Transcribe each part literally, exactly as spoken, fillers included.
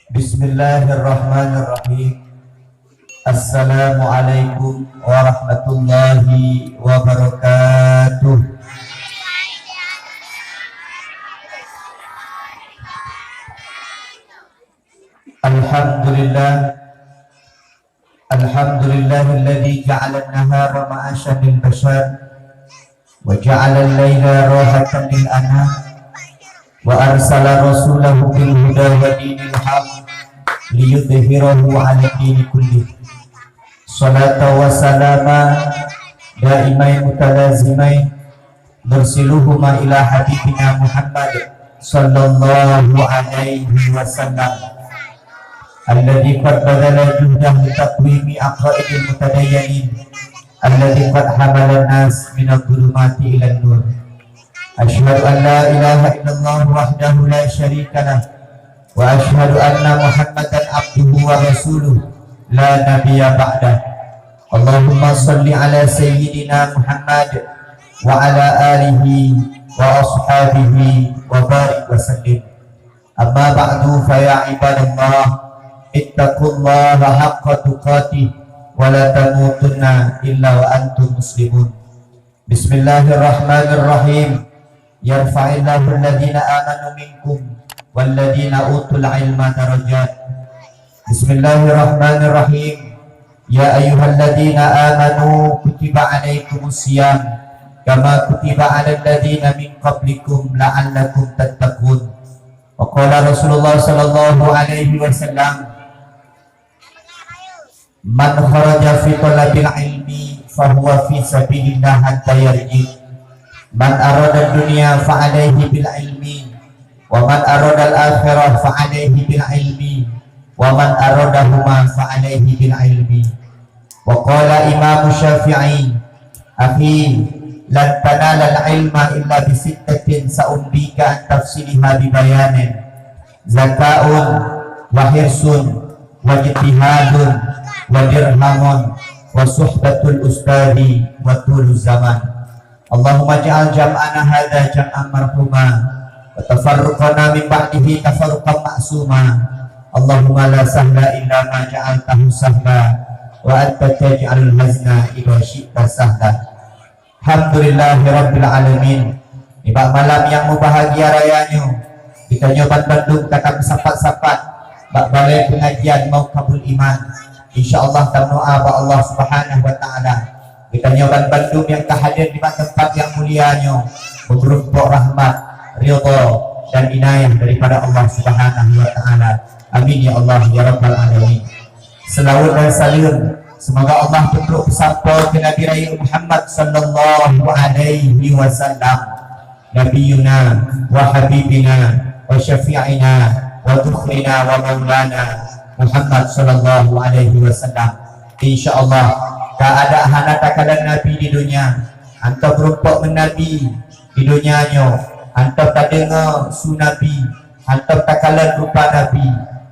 Bismillahirrahmanirrahim. Assalamualaikum warahmatullahi wabarakatuh. Alhamdulillah. Alhamdulillahilladzi ja'alan nahara ma'asyan lil basyar wa ja'alal laila rahatan lil anam wa arsala rasulahu bil huda wa dinil haq liyudhhirahu 'ala dini kullih. Salatan wa salama daimain mutalazimain nursiluhuma ila habibina Muhammad sallallahu alaihi wasallam, alladzi qad badala juhdahu li taqwimi aqaidil mutadayyanin, alladzi qad hamalan nas minadh dhulumati ilan nur. Asyhadu an la ilaha illallah wahdahu la syarika lah, wa asyhadu anna Muhammadan abduhu wa rasuluh, la nabiyya ba'dah. Allahumma shalli ala sayyidina Muhammad wa ala alihi wa ashabihi wa barik wa sallim. Amma ba'du, fa ya ibadallah, ittaqullaha haqqa tuqatih wa la tamutunna illa wa antum muslimun. Bismillahirrahmanirrahim. Yarfa'illahu alladhina amanu minkum walladhina utul ilma darajat. Bismillahirrahmanirrahim. Ya ayyuhalladzina amanu kutiba alaikumus siyam kama kutiba alal ladzina min qablikum la'allakum tattaqun. Wa qala Rasulullah sallallahu alaihi wasallam, man kharaja fi talabil ilmi fahuwa fi sabilillah hatta yarji. Man arada dunya fa alaihi bil ilmi, wa man arada al akhirah fa alaihi bil ilmi, wa man aradahuma fa alaihi bil ilmi. Wa qala Imam Syafi'i, akhi, lan tanalal ilma illa bi sittatin sa'unbika an tafsiliha bi bayanin. Zakaun, wa hirsun, wa ijtihadun, wa dirhamun, wa suhbatul ustadi, wa tulu zaman. Allahumma ij'al jam'ana hadza jam'an marhuma, wa tafarruqana min ba'dihi tafarruqan ma'suma. Allahumma la sahla illa ma ja'altahu sahla, wa anta taj'alul hazna idza syi'ta sahla. Alhamdulillahirabbil alamin. Nibak malam nyang mubahgia raya nyoe, geutanyoe banmandum ka tameusapat-sapat bak balai peungajian Mauqabul Iman. Insya Allah tameudoa bak Allah Subhanahu wa Ta'ala, geutanyoe banmandum nyang ka hadir nibak teumpat nyang mulia nyoe beumeurumpok rahmat, ridha, dan inayah daripada Allah Subhanahu wa Ta'ala. Amin ya Allah ya Rabbal Alamin. Seulaweuet dan saleuem seumoga Allah peutrok peusampoe keu Nabi Rayeuk Muhammad sallallahu alaihi wasallam, Nabiyuna wa Habibina wa Syafi'ina wa Dhukhrina wa Maulana Muhammad sallallahu alaihi wasallam. Insya Allah, ka adak hana takalon Nabi di dunia, hantom meurumpok ngon Nabi di dunia nyoe, hantom tadeungoe su Nabi, hantom takalon rupa Nabi.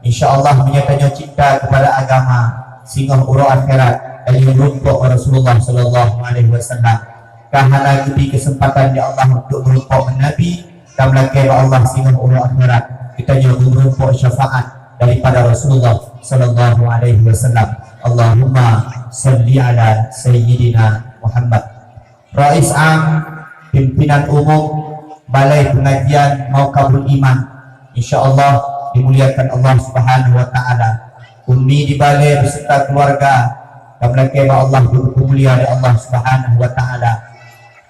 Insya Allah, meunyoe tanyoe cinta keupada agama, singoh uroe akhirat tanyoe meurumpok ngon Rasulullah sallallahu alaihi wasallam. Ka hana geubri keuseumpatan di Allah untuk meurumpok ngon Nabi, ka meulakée bak Allah singoh uroe akhirat geutanyoe meurumpok syafaat daripada Rasulullah sallallahu alaihi wasallam. Allahumma salli ala sayyidina Muhammad. Rais Am, pimpinan umum Balai Pengajian Mauqabul Iman, insya Allah dimuliakan Allah Subhanahu wa Ta'ala. Ummi di balai beserta keluarga, ka meulakée bak Allah, geupeumulia di Allah Subhanahu wa Ta'ala.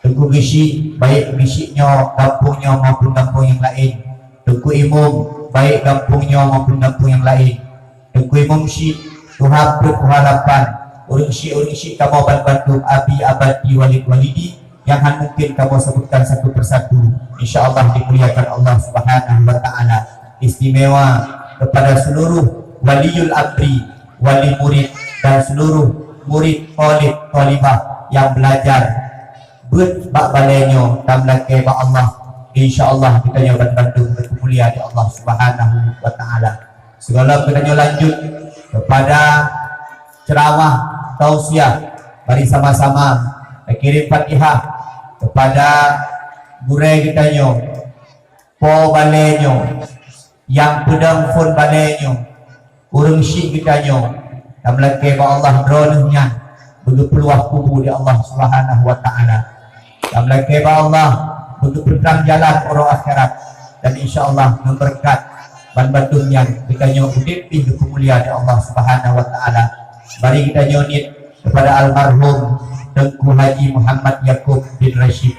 Teungku Geuchik, baik Geuchik nyoe, gampông nyoe maupun gampông nyang laén. Teungku Imum, baik gampông nyoe maupun gampông nyang laén. Teungku Imum Syik, tuha peuet, tuha lapan, ureuëng syik, ureuëng syik kamoe banmandum, abi, abati, walid, walidi, nyang han mungkin kamoe sebutkan satu persatu. Insya Allah dimuliakan Allah Subhanahu wa Ta'ala. Istimewa kepada seluruh waliul amri, wali murid, dan seluruh murid, thalib, thalibah yang belajar beuet bak balai nyoe, ka meulakée bak Allah. Insya Allah geutanyoe banmandum geupeumulia di Allah Subhanahu wa Ta'ala. Sigohlom geutanyoe lanjut kepada ceramah tausiah, mari sama-sama takirim Fatihah kepada gurée geutanyoe, po balai nyoe, nyang peudong phon balai nyoe, ureuëng syik geutanyoe, tameulakée bak Allah droeneuh nyan beugeupeuluah kubu di Allah Subhanahu wa Taala. Tameulakée bak Allah beugeupeutram jalan uroe akhirat, dan insya Allah ngon beureukat banmandum nyan geutanyoe udeb pih geupeumulia di Allah Subhanahu wa Taala. Mari geutanyoe niet kepada almarhum Teungku Haji Muhammad Yakub bin Rashid.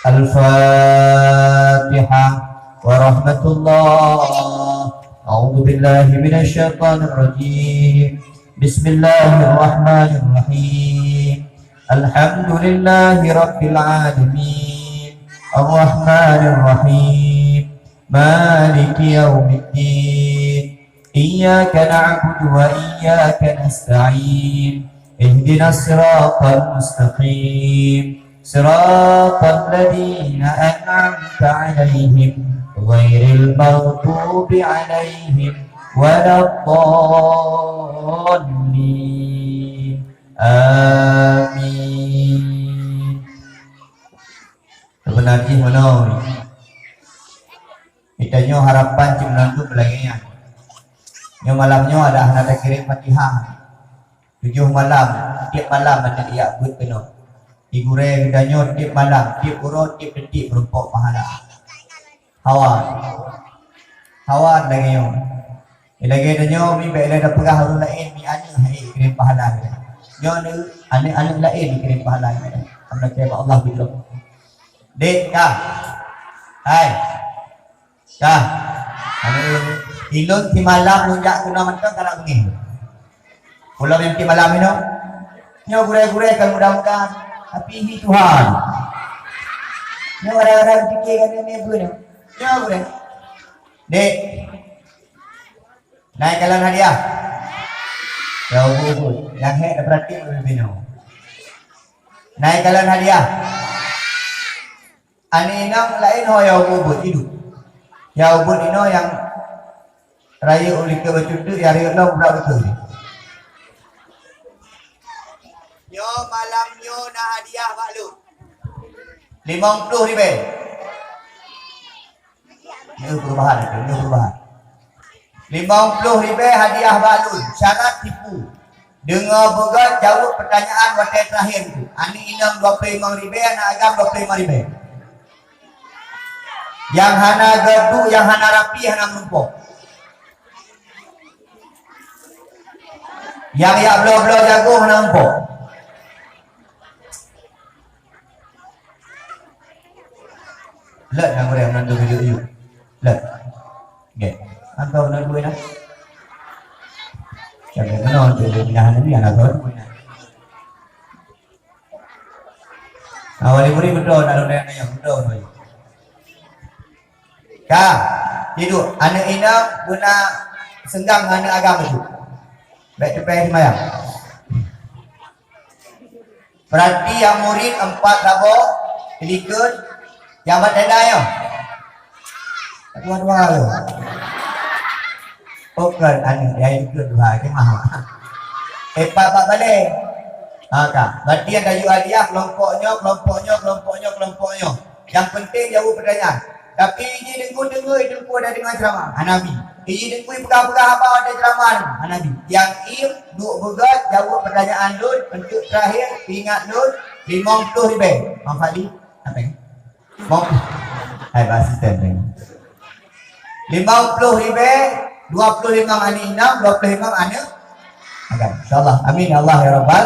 الفاتحة ورحمة الله. أعوذ بالله من الشيطان الرجيم. بسم الله الرحمن الرحيم. الحمد لله رب العالمين. الرحمن الرحيم. مالك يوم الدين. إياك نعبد وإياك نستعين. اهدنا الصراط المستقيم. صراط الذين أنعمت عليهم غير المغضوب عليهم ولا الضالين. آمين. Seubeuna jih meunoe. Geutanyoe harapan cit meunantu lagée nyan. Nyoe malam nyoe adak hana takirém Fatihah. Tujoh malam, tieb malam aneuk jak beuet keunoe. Di gurée geutanyoe tieb malam, tieb uroe, tieb detik meurumpok pahala. Hawa. Hawa lagée nyoe. Lagée tanyoe mi bék lé tapeugah ureuëng laén mi aneuk hai kirém pahala. Nyoe aneuk, aneuk-aneuk laén kirém pahala. Alhamdulillah Allah bidroe. Dek kah. Hai. Kah. Aneuk ilôn simalam lôn jak keunoe mantong karap beungéh. Ulôn mimpi malam inoe. Nyoe gurée-gurée kan mudah-mudahan. Tapi hi Tuhan. Nyoe kadang-kadang pikir kan ni apa nyoe. Nyoe gurée. Dek. Naik kalon hadiah. Ya, ubit-ubit. Nyang hék dah perhati lebih binoe. Naik kalon hadiah. Aneuk inong laén ho ya ubit-ubit hidup. Ya ubit inoe nyang rayeuk ulih ke bacut teuk, ya rayeuk lom budak beutôi. Nyoe malam nyoe na hadiah bak lôn. Limong ploh ribée. Nyoe perubahan itu, nyoe perubahan. Limong ploh ribée hadiah bak lôn, syarat tipu. Deungoe beugét jaweueb peutanyaan watée teurakhir tu. Aneuk inong dua ploh limong ribée, aneuk agam dua ploh limong ribée. Nyang hana geuduek, nyang hana rapi, hana meurumpok. Nyang jak bloe-bloe jagoe hana meurumpok. Leuet nyang gurée meunan tu geuyue-yue. Leuet. Gét. Mantong na duit na. Sampai keunoe tu dia pindah ni, anak tu duit na. Awali murid beutôi, nak lôn nanya, beutôi, beutôi. Ka, tiduek. Aneuk inong guna seunggang ngon aneuk agam tu. Baik tupai seumayang. Berarti nyang murit empat saboh, silikon, nyang bak tenda nyoe. Dua-dua tu. Oh, kan, anu, ya, itu dua, jemaah. Eh, empat, empat balai. Ha, ka. Berarti nyang tayue hadiah, kelompok nyoe, kelompok nyoe, kelompok nyoe, kelompok nyoe. Nyang penting jaweueb peutanyaan. Tapi iji Teungku deungoe, Teungku dah deungoe ceramah. Hana bi. Iji Teungku peugah-peugah haba watée ceramah. Hana bi. Nyang im, duek beugét, jaweueb peutanyaan lôn, untuk terakhir, ingat lôn, limong ploh ribée. Bang Fadli, apa ni? Mau? Hai, Pak Asisten tadi. Limong ploh ribée, dua ploh limong aneuk inong, dua ploh limong aneuk agam. InsyaAllah. Amin ya Allah ya Rabbal.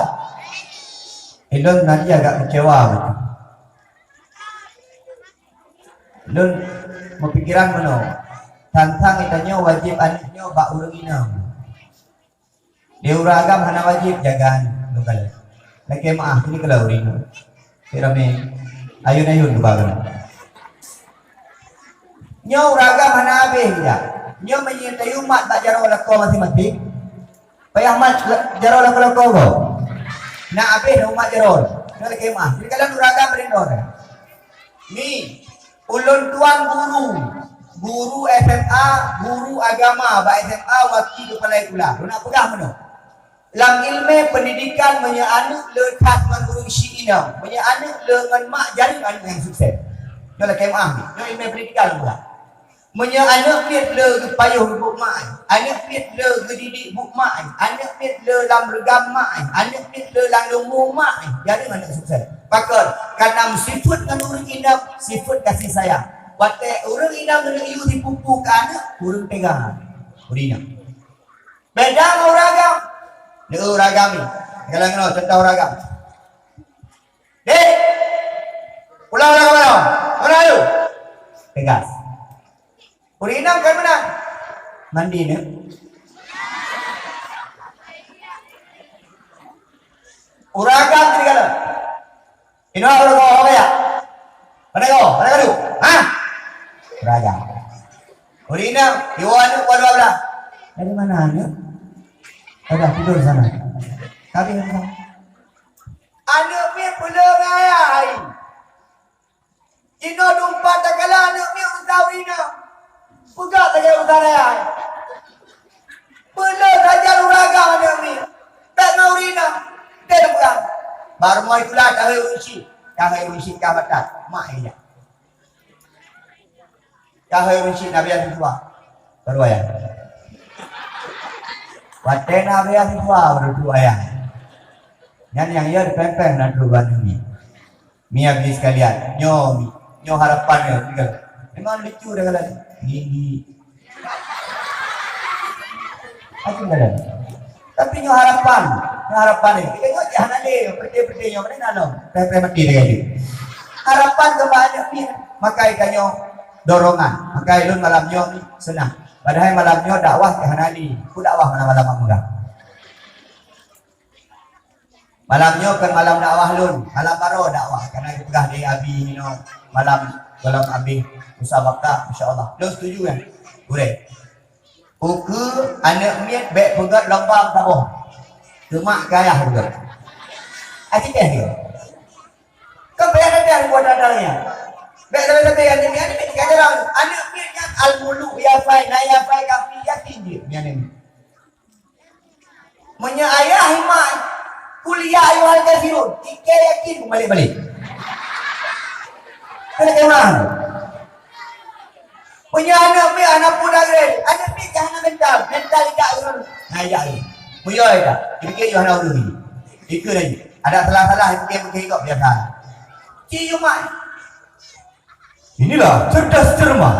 Ilôn nanti agak kecewa betul. Lôn meupikiran meunoe, tantang geutanyoe wajéb aneuk nyoe bak ureuëng inong. Di ureuëng agam hana wajéb jaga aneuk lôn kalon. Lakée meuáh, keuneuk kalon ureuëng inong. Cit ramé ayun-ayun geuba keunoe. Nyoe ureuëng agam hana habéh jak. Nyoe meunyoe tayue mat bak jaroe lakoe maséng-maséng, payah mat la-, jaroe lakoe-lakoe gob. Nak habéh na umat jaroe. Nyoe lakée meuáh. Jadi kalon ureuëng agam rindu. Mi, ulôn tuan guru. Guru S M A, guru agama bak S M A, waki keupala sikula. Lôn nak peugah meunoe. Lam ileumèe peundidikan, meunyoe aneuk le that ngon ureueng syiek inong, meunyoe aneuk le ngon mak, jareueng aneuk nyang sukses. Nyoe lakèe meu'ah nyoe. Nyoe ileumèe peundidikan lôn peugah. Meunyoe aneuk miet le geupayoh buet mak, aneuk miet le geudidik buet mak, aneuk miet le lam reugam mak, aneuk miet le lam lumbông mak, jareueng aneuk sukses. Pakon? Karena sifeuet ngon ureueng inong, sifeuet kasih sayang. Watèe ureueng inong neuyue sipupu keu aneuk, ureueng teuga. Ureueng inong. Beda ngon ureueng agam. Neu ureueng agam ni. Kalau ngon contoh ureueng agam. Dek! Pulang, pulang, pulang. Mana lu? Tegas. Ureueng inong kan meunan. Mandi ni. Ureueng agam jadi galak. Inoe ureueng agam apa ya? Mana kau? Mana kau? Hah? Ureueng agam. Ureueng inong, iwoe aneuk dua belas. Dari mana aneuk? Udah tidur sana. Kami. Aneuk miet peuleueh ngon ayah. Jinoe dumpat takala aneuk miet usah ureueng inong. Peugah sagai usah ayah. Peuleueh sajan ureueng agam aneuk miet. Bèk ngon ureueng inong. Deh peugah. Bak rumoh sikula, kahai ureueng syiek. Kahai ureueng syiek ka batat. Mak ayah. Kahai ureueng syiek na beuet siswa. Baru ayah. Watèe na beuet siswa baru tu ayah. Nyan nyang ya dipèng-pèng na tu bak nyoe. Mia beli sekalian. Nyoe mi. Nyoe harapan nyoe. Tinggal. Memang lucu dah kalau ni. Ni. Aku dah. Tapi nyoe harapan, nyoe harapan ni. Kita nyoe jangan ada petai-petai nyoe mana nak. Petai-petai mati dengan dia. Harapan kembali ni, makai tanyoe dorongan. Makai lôn malam nyoe ni senang. Padahai malam nyoe dakwah jangan ada. Aku dakwah malam-malam murah. Malam nyoe kan malam dakwah lôn, malam baroe dakwah. Karena dipeugah di Abi nyoe malam, malam Abi musabaqah, insya-Allah. Lôn setuju kan? Boleh. Ukeue aneuk miet bèk peugöt lomba meusaboh. Teuma keu ayah peugöt. Aci teh dia. Kan payah datang buat datang ya. Bèk sabe-sabe aneuk miet, aneuk miet ka jarang. Aneuk miet nyan al-muluk ya fai, na ya fai kafi yakin dia. Nyan aneuk miet. Meunyoe ayah iman, "Qul ya ayyuhal kafirun," ikei yakin keubalek-balek. Kena keunan. Meunyoe aneuk miet hana peue lagèe, aneuk miet ka hana mental, mental ijak ureueng. Nah, ijak ureueng. Meunyoe ijak, dipikir ijak hana ureueng. Ikeu laju. Ada salah-salah, dipikir-pikir kok biasa. Ci Jumat. Inilah cerdas cermat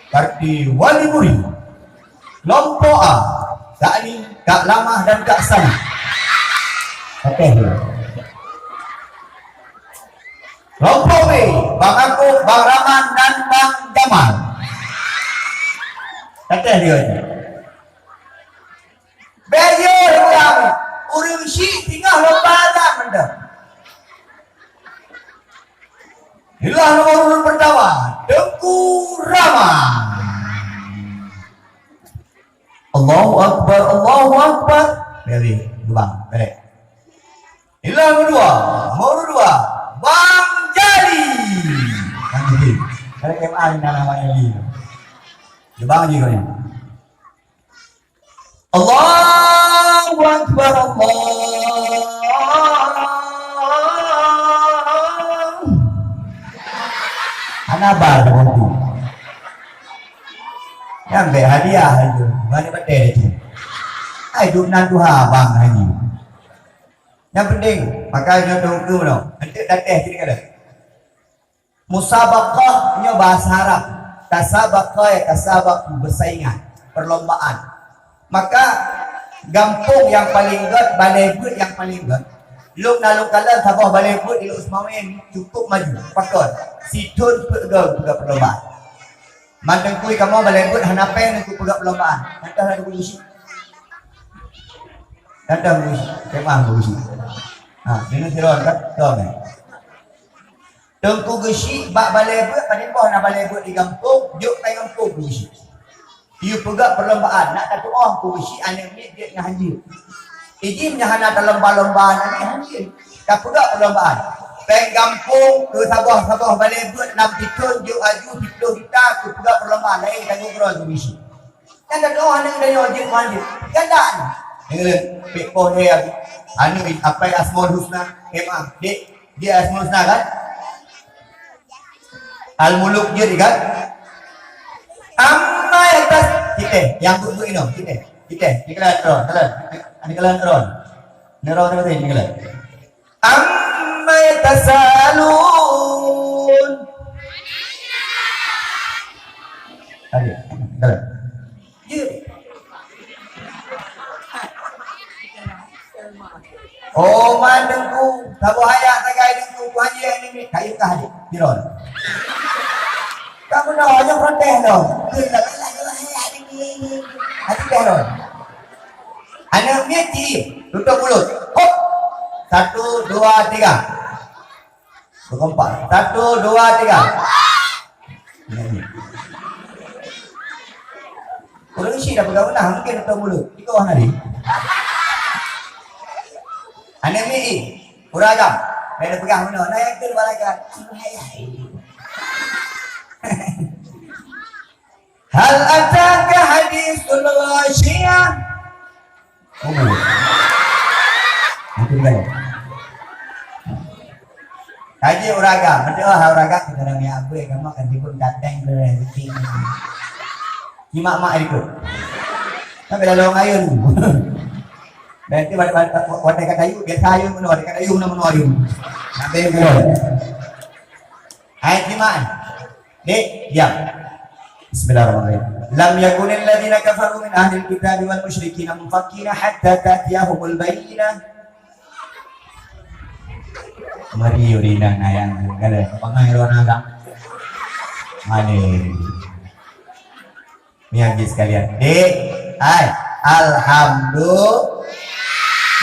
Karti Wali Murid. Kelompok A, Kak Ni, Kak Lamah dan Kak Sani. Oke. Kelompok B, Bang Akuk, Bang Rahman dan Bang Jamal. Oke, dia. Bèk yo ureueng, ureueng syiek singoh lomba azan mantong. Inilah nomor urut pertama, Teuku Rama. Allahu Akbar, Allahu Akbar. Bèk, bèk, lubang, bèk. Inilah nomor dua, nomor dua, Bang Jali. Bang Jali. Ada M A ni nama Bang Jali. Lubang je kau ni. Allahu Akbar, Allah. Hana ba teumeuti. Nyang bèk hadiah laju. Mari batèe laju. Ai duek nan tuha bang haji. Nyang penting, pakai nyoe teuku noh. Enteuk datèe sini kada. Musabaqah nyoe bahasa Arab. Tasabaqa yatasabaqu, bersaingan, perlombaan. Maka gampông nyang paleng gèt, balèe beuet nyang paleng gèt. Lôn na lôn kalon saboh balèe beuet di Lhokseumawe cukup maju. Pakon? Sithôn peuet goe peugah perlombaan. Man teungku kamoe balèe beuet hana pèng teungku peugah perlombaan. Contoh lah teungku Geuchik. Contoh Geuchik. Tema Geuchik. Ha, deungon sidroe kan? Contoh ni. Teungku Geuchik bak balèe beuet, padum boh na balèe beuet di gampông, jok pai gampông Teungku Geuchik. Yue peugah perlombaan, nak tatu'oh Teungku Geuchik aneuk miet jeuet ngon hanjeuet. Iji meunyo hana talomba-lomba aneuk miet hanjeuet. Tapeugah perlombaan. Péng gampông keu saboh-saboh balée beuet lam sithon jok aju siploh juta keu peugah peulombaan laén tanggong keurôi keu misi. Nyan dah doh aneuk geutanyoe jeuet meuhanjeuet. Gata nyoe. Deungon pek poh lhée lagi. Aneuk apai Asmaul Husna, M A. Dek, dek Asmaul Husna kan? Al Muluk jeuet kan? Amai atas kita yang buat-buat inoe, kita. Kita, ni kalian ron, kalian. Ni kalian ron. Ni ron, ni kalian. Amma yatasaalun. Adik, dah. Ya. Oh, man Teungku, saboh ayat sagai Teungku, Tuhan ye ni, kayu kah adik? Tiron. Kamu dah hanya protes dong. Adik dah ron. Aneuk miet ji, tutup mulut. Hop. Satu, dua, tiga. Berkompak. Satu, dua, tiga. Ureueng isi dah peugah beunah, mungkin tutup mulut. Tiga orang tadi. Aneuk miet ji, ureueng agam. Dah peugah beunah, nah yang tu dua rakan. Hal ataka haditsul ghasyiyah. Oh, mantap. Mantap kan? Kaji ureueng agam, beutôi ha ureueng agam kita dah miak abui, kamu kan timbul datang ke penting. Simak mak ikut. Tapi dalam ayun. Berarti pada pada pada kata ayun, biasa ayun mana, pada kata ayun mana ayun. Sampai ke. Hai simak. Dek, diam. Bismillahirrahmanirrahim. Lam yakunil ladzina kafaru min ahlil kitabi wal musyrikina munfakkina hatta ta'tiyahumul bayyinah. Mari urina nayang gale. Pangai ro naga. Mane. Ni habis sekalian. Dek, hai. Alhamdulillah.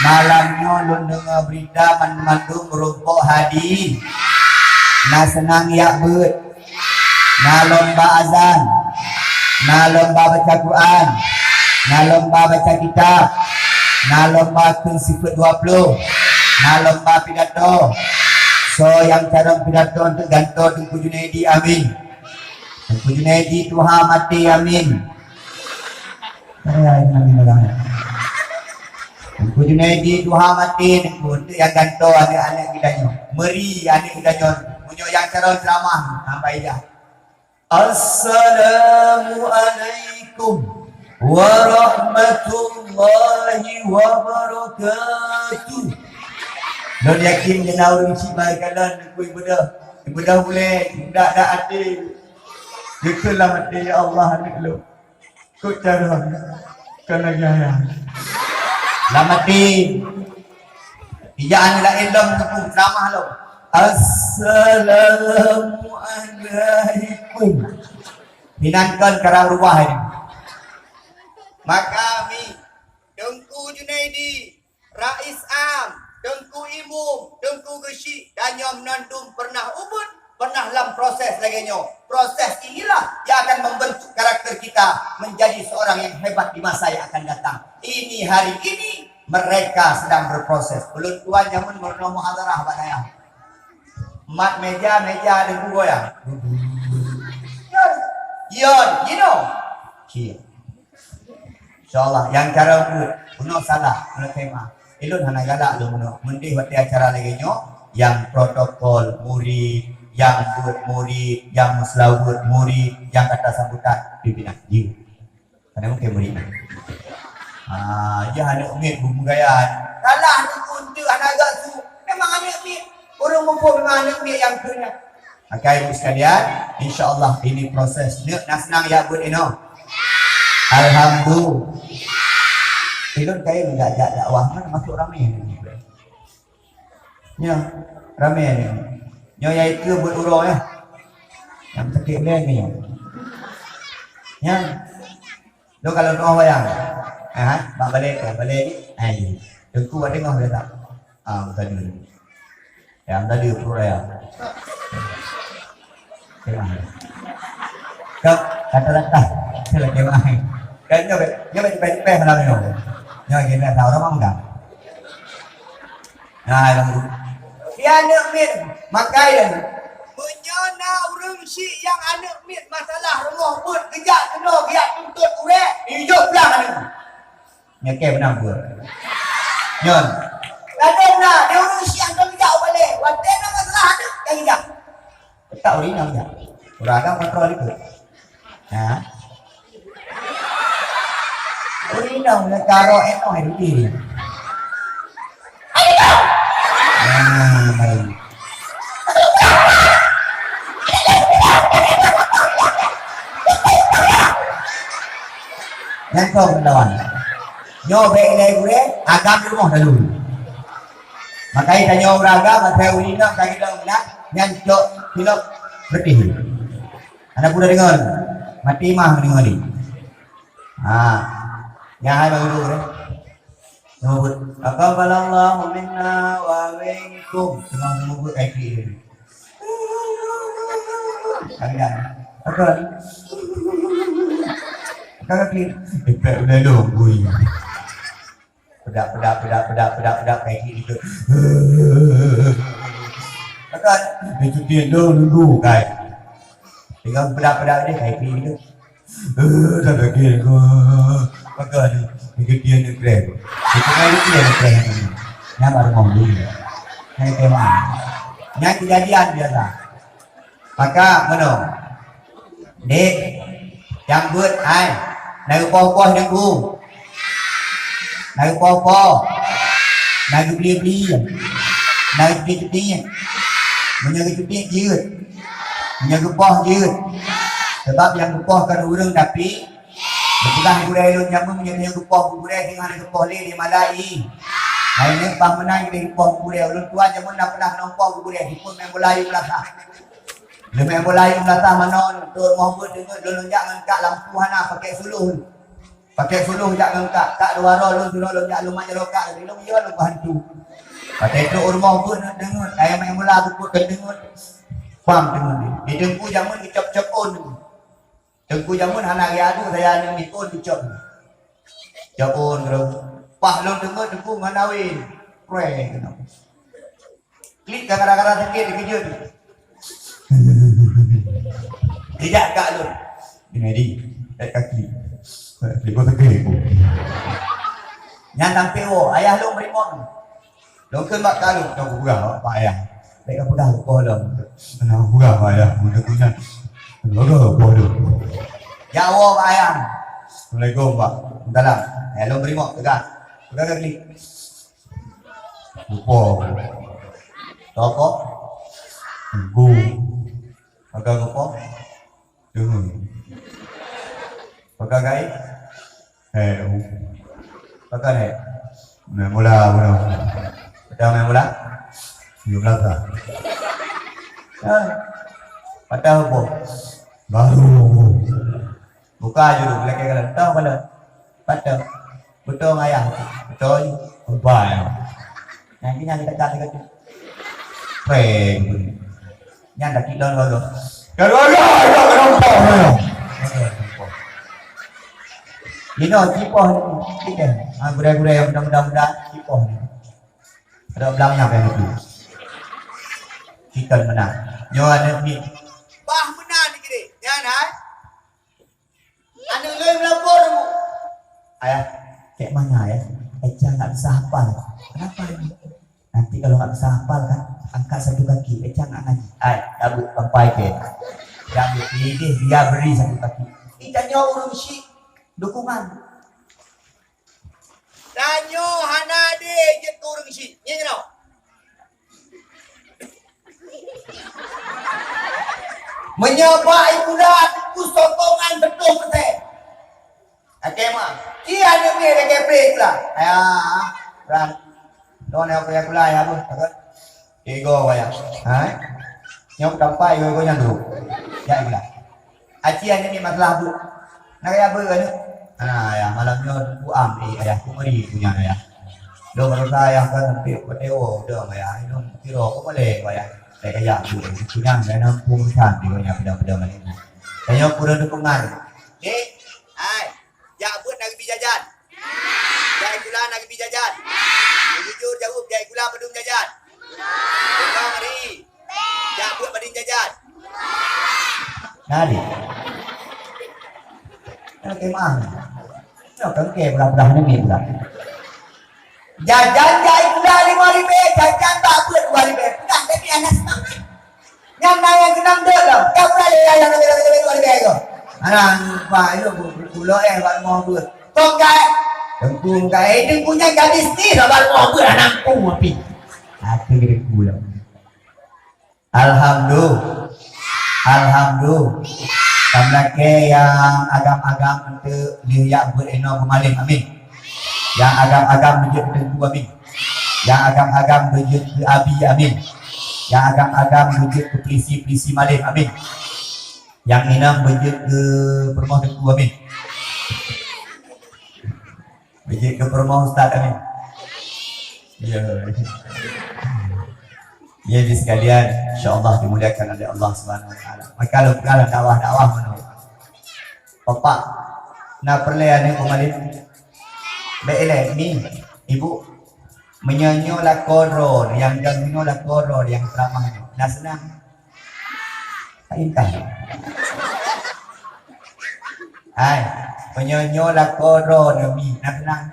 Malam nyoe lôn deungoe beurita mandum-mandum meurumpok hadi. Na seunang jak beuet. Na lomba azan. Na lomba baca Quran. Na lomba baca kitab. Na lomba kheun sifeuet dua ploh. Na lomba pidato. Soe nyang carông pidato eunteuk gantoe Teungku Junaidi, amin. Teungku Junaidi tuha maté, amin. Saya yang nabi orang. Teungku Junaidi tuha maté, Teungku, eunteuk nyang gantoe aneuk-aneuk geutanyoe. Meuri aneuk geutanyoe. Meunyoe nyang carông ceramah, tambah ijah. Assalamualaikum warahmatullahi wabarakatuh. Lôn yakin keunan ureueng syiek bak kalon Teungku ibeudôh. Ibeudôh ulée, dak-dak até. Geukheun lam até, "Ya Allah, aneuk lôn." Kok cara? Kan lagi ayah. Lam até. Ija aneuk laén lom teupeu ceramah lom. Assalamualaikum. Hinan kon karang rubah ini. Maka mi Teungku Junaidi, Rais Am, Teungku Imum, Teungku Geuchik, dan nyoe meunandum pernah ubit, pernah lam proses lagée nyoe. Proses inilah yang akan membentuk karakter kita menjadi seorang yang hebat di masa yang akan datang. Ini hari ini mereka sedang berproses. Ulôn tuan jameun meurunoe muhadharah bak dayah. Mat meja, meja ada dua ya. Yon, you know. Cie. Insya Allah, nyang cara buet, bunoe salah, bunoe tema. Ilôn hana galak lôn bunoe. Meudeh watée acara lagée nyoe, nyang protokol murit, nyang buet murit, nyang meuseulaweuet murit, nyang kata sambutan pimpinan. Jih. Karena mungkin murit. Ah, ya aneuk miet bumbu gaya. Salah ni pun tu hana agak su. Memang aneuk miet. Ureueng muphom memang aneuk miet nyang keu nyan. Maka ibu sekalian, insya Allah ini proses. Neuk na seunang jak buet inoe. Alhamdulillah. Ilôn kayém jak dakwah mana masuk ramé ni. Nyoe, ramé ni. Nyoe nyang ikeu buet uroe nyoe. Nyang sakét ulée ni. Nyan. Lôn kalau doa wayang. Ha, bak balée ka, balée ni. Hai. Teungku ada ngah dah tak? Ah, tadi. Yang tadi perut raya. Kemah. Kau kata-kata. Kira kemah. Kan nyoe, nyoe baik-baik malam nyoe. Nyoe kena tahu orang mana. Nah, yang Di aneuk miet makai dan meunyoe na ureuëng syiek nyang aneuk miet masalah rumoh buet geujak keunoe geujak tuntut ureuëng, ijok pulang aneuk. Nyakée beunang buet. Nyon. Kadang na dia ureuëng syiek nyang geujak ubale. Watée na masalah aneuk nyang geujak. Tetap ureuëng inong jak. Ureuëng agam kontrol itu. Ha? Ureuëng inong nyang karo enoh itu diri. Ayo! Ah, baik. Nyang kong lawan. Nyoe bèk ilèe gurèe, agam di rumoh lalu. Makajih tanyoe ureueng agam, asai ureueng inong ka geudoe meunan, nyan cok silop beureuti. Hana peue deungon, maté mah deungon ni. Ha. Nyan hai bang guru deh. Nyebut, "Taqabbalallahu minna wa minkum." Teuma menyebut kaki dia. Kalian. Apa kaki? Kaki. Efek udah dong, bui. Pedak, pedak, pedak, pedak, pedak, pedak, kayak gitu. Kan? Itu dia dulu, dulu, kan? Dengan pedak-pedak dia, kayak gitu. Eh, dah lagi, eh, makan. Itu dia ni, krem. Itu kan dia ni, krem. Nama rumah dulu. Saya kemana? Yang kejadian biasa. Maka meunoe, dek, nyang beuet hai, na geupoh-poh Teungku, na geupoh-poh, na geubli-bli, na geucuti-cuti. Meunyoe geucuti jeuet, meunyoe geupoh jeuet. Sabab nyang geupoh kon ureueng, tapi geupeugah gurèe lôn jameun, meunyoe tanyoe geupoh gurèe, singoh hana geupoh lé, di malai. Hai nyoe bah meunan geupoh gurèe, ulôn tuan jameun na peunah nyoe poh gurèe, sipeuet meu'en bola ayue meulasah. Leumèe bola ayue meulasah manoe, trok rumoh beuet deungon lôn, lôn jak ngon kak lampu hana, pakèk suluh. Pakèk suluh jak ngon kak, kak dua droe lôn, sidroe lôn jak lôn mat jaroe kak, lôn yo lôn hantu. Pakèk trok rumoh beuet deungon, kayèe main bola bukon deungon. Pam deungon. Di Teungku jameun geucop-cop ôn. Teungku jameun hana geuyue adu, saya aneuk miet ôn geucop. Cop ôn, paih lôn deungon Teungku ngon awe. Preh keunoe. Klik ka gara-gara sakét dikeujot. Dijak kak lôn. Ini di, eh, kaki. Klik kok sakét. Nyan sampai woe, ayah lôn bri mot. Lôn kheun bak kak lôn, "Kau peugah bak ayah." Bèk kapeugah bak poh lôn. Nah, peugah bak ayah, mudah-mudahan. Peugah bak poh lôn. Jak woe bak ayah. Assalamualaikum, Pak. Salam. Eh, lôn bri mot, peugah. Peugah klik. Geupoh. Toko. Gu. Pakai geupoh. Deungon. Pakai gai. Eh, u. Pakai eh. Main bola, bola. Pakai main bola. Yuk belakang. Ah. Patah geupoh. Baru. Buka julu, belakang kala. Tahu kala. Patah. Beutôi ayah. Beutôi. Ubah. Nanti nyang kita cari kata. Peng. Nyan dah kilon baru. Kalau ada, ada nampak mana? Ino cipoh ni. Kita. Ha, gurèe-gurèe nyang muda-muda, cipoh ni. Ada belang nyang yang itu. Kita menang. Nyoe aneuk ni. Bah menang ni kiri. Nyan hai. Aneuk lôn meulapor, Bu. Ayah, kayak mana, Ayah? Eca nggak bisa hafal. Kenapa ini? Nanti kalau nggak bisa hafal, kan, angkat satu kaki. Eca nggak ngaji. Ai, cabut sampai ke. Cabut, ini dia beri satu kaki. Kita nyoe ureueng syiek dukungan. Tanyoe hana deh jeuet keu ureueng syiek. Nyan keunoe. Meunyoe bak Ibula teupeu sokongan seratus persen. Oke, ma. Ci aneuk miet lagèe pré Ibula. Aya, ran. Don ya kuya kula ya, Bu. Tiga wayang. Ha? Nyok tampai ibu-ibu nyan dulu. Ya, Ibula. Aci aneuk ni masalah bu. Nak kaya apa aneuk? Hana, ayah, malam nyoe ku am, eh, ayah, ku meri ku nyan, ayah. Dong rasa ayah kan sampai patewo, dong ayah, inong kiro ku boleh, ayah. Saya kaya bu, ku nyan, saya nampung san, dia punya pedang-pedang balik. Saya nyoe kurang dukungan. Dek, hai, jak buet nak geubri jajan. Jak sikula nak geubri jajan. Jujur jaweueb, jak sikula padum jajan. Nah, di. Nah, kemah. Nah, kan ke belah-belah ni, ni belah. Jajan jai gula lima ribèe, jajan bak beuet dua ribèe. Peugah, tapi hana seumangat. Nyan na nyang keunong deuek lom. Ka pula ya, ya, ya, ya, ya, ya, ya, ya. Alah, lupa, ya, bu-, bu-, pulo, eh, bak rumoh beuet. Kong gai. Teungku gai, eh, teungku nyan gadis ni, bak rumoh beuet, anak ku, api. Aku jadi pulo. Alhamdulillah. Alhamdulillah. Kamoe lakèe nyang agam-agam eunteuk lheueh jak beuet inoe beumalém. Amin. Nyang agam-agam beujeuet keu teungku, amin. Nyang agam-agam beujeuet keu abi, amin. Nyang agam-agam beujeuet keu peulisi-peulisi malém, amin. Nyang inong beujeuet keu peurumoh teungku, amin. Beujeuet keu peurumoh ustaz, amin. Ya. Ya, di sekalian, insya-Allah dimuliakan oleh Allah Subhanahu wa Taala. Maka lôn peugah dakwah-dakwah meunoe. Bapak, na peureulèe aneuk peumalém? Bèk ilèe, mi, ibu. Meunyoe nyoe lakoe droe, nyang dong nyoe lakoe droe, nyang teuramah nyoe. Na seunang? Ka intat. Hai, meunyoe nyoe lakoe droe nyoe, mi, na seunang?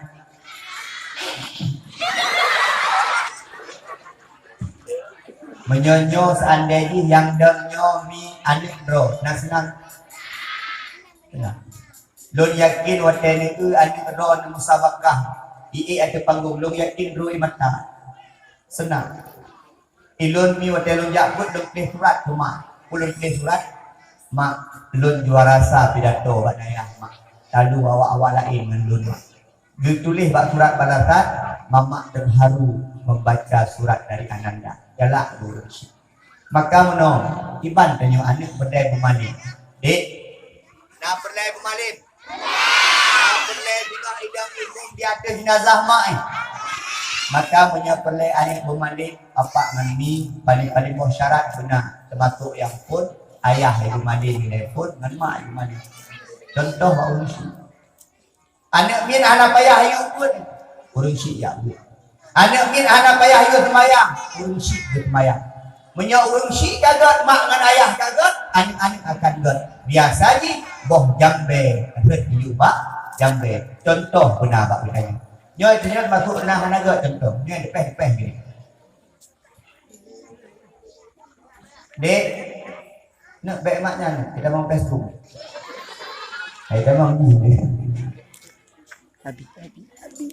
Meunyoe nyoe seandai jih nyang dong nyoe mi aneuk droe, na seunang? Seunang. Lôn yakin watèe neueu aneuk droe neumusabakah, ié ateueh panggong, lôn yakin rui mata. Seunang. Ilôn mi watèe lôn jak beuet lôn tuléh surat keu mak. Peue lôn tuléh surat? "Mak, lôn juara sa pidato bak dayah, Mak. Talu awak-awak laén ngon lôn, Mak." Geutuléh bak surat balasan, "Mamak terharu membaca surat dari Ananda." Galak ureueng syiek. Maka meunoe, kiban tanyoe aneuk peureulèe beumalém. Dek, na peureulèe beumalém? Na peureulèe singoh idong imeum di ateueh jeunazah mak, eh? Maka meunyoe peureulèe aneuk beumalém, bapak ngon mi, paléng-paléng boh syarat beuna, teumasok nyang phôn, ayah nyang beumalém nilai phôn, ngon mak nyang beumalém. Contoh bak ureueng syiek. Aneuk miet hana payah yue beuet, ureueng syiek jak beuet. Aneuk miet hana payah yue seumayang, ureueng syiek geuseumayang. Meunyoe ureueng syiek ka gèt, mak ngon ayah ka gèt, aneuk-aneuk akan gèt. Biasa jih boh jambèe rhët jiyue bak jambèe. Contoh beuna bak geutanyoe. Nyoe, nyoe masôk na hana gèt contoh. Nyoe leupah-leupah gini. Dek, nak bèk mak nyan, kita mau Facebook. Hai, kita mau ni. Abi, abi, abi.